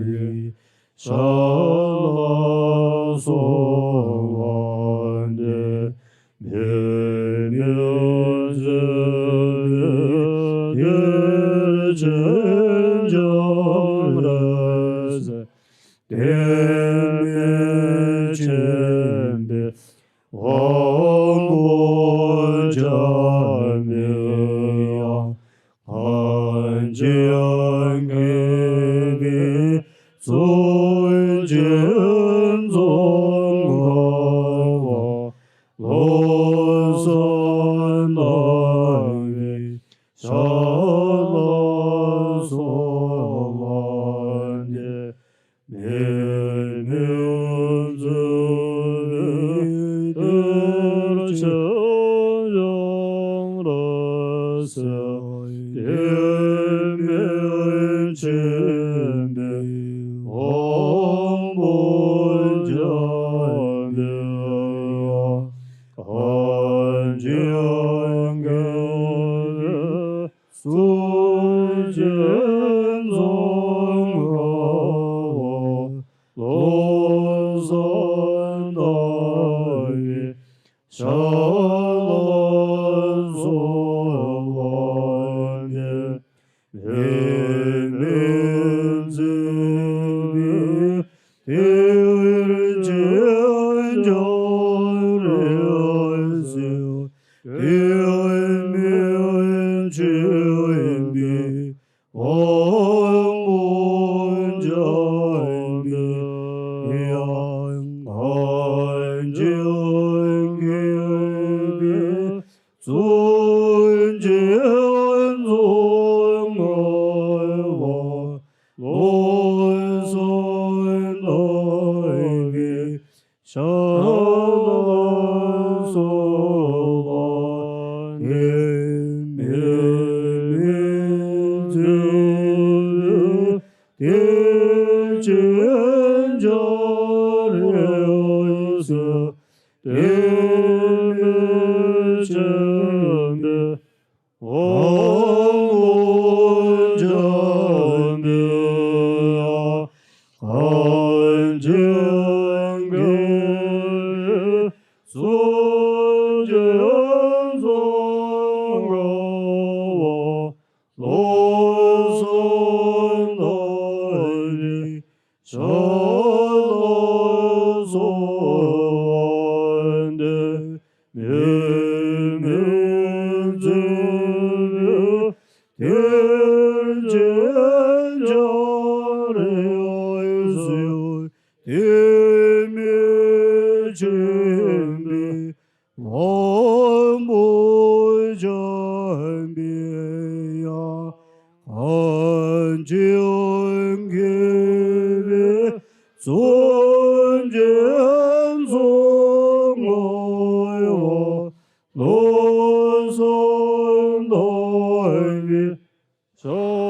བའི་ཞབས་ལ་གསོལ་བ་འདེབས། མི་མིན་འཇིག་རྟེན་འདིར་ཁྱེད་ཀྱང་རེ་ཟུང་། དེ་མེད་ཁྱིམ་པའི་དབང་པོ་འཇམ་པའི་དབྱངས། གངས་ཅན་དགེ་བའི་གཙུག་རྒྱན་ཙོང་ཁ་པ། བློ་བཟང་ཟླ་བའི་ཞབས་ལ་གསོལ་བ་འདེབས། མི་མིན་འཇིག་རྟེན་འདིར་ཁྱེད་ཀྱང་རེ་ཟུང་། དེ་མེད་ཁྱིམ་པའི་དབང་པོ་འཇམ་པའི་དབྱངས། གངས་ཅན་དགེ་བའི་གཙུག་རྒྱན་ཙོང་ཁ་པ། བློ་བཟང་ཟླ་བའི་ཞབས་ལ་གསོལ་བ་འདེབས། མི་མིན་འཇིག་རྟེན་འདིར་ཁྱེད་ཀྱང་རེ་ཟུང་། དེ་མེད་ཁྱིམ་པའི་དབང་པོ་འཇམ་པའི་དབྱངས། གངས་ཅན་དགེ་བའི་གཙུག་རྒྱན་ཙོང་ཁ་པ། བློ་བཟང་ཟླ་བའི་ཞབས་ལ་གསོལ་བ་འདེབས། མི་མིན་འཇིག་རྟེན་འདིར་ཁྱེད་ཀྱང་རེ་ཟུང་། དེ་མེད་ཁྱིམ་པའི་དབང་པོ་འཇམ་པའི་དབྱངས། གངས་ཅན་དགེ་བའི་གཙུག་རྒྱན་ཙོང་ཁ་པ། བློ་བཟང་ཟླ་བའི་ཞབས་ལ་གསོལ་བ་འདེབས། མི་མིན་འཇིག་རྟེན་འདིར་ཁྱེད་ཀྱང་རེ་ཟུང་། དེ་མེད་ཁྱིམ་པའི་དབང་པོ་འཇམ་པའི་དབྱངས། གངས་ཅན་དགེ་བའི་གཙུག་རྒྱན་ཙོང་ཁ་པ། བློ་བཟང་ཟླ་བའི་ཞབས་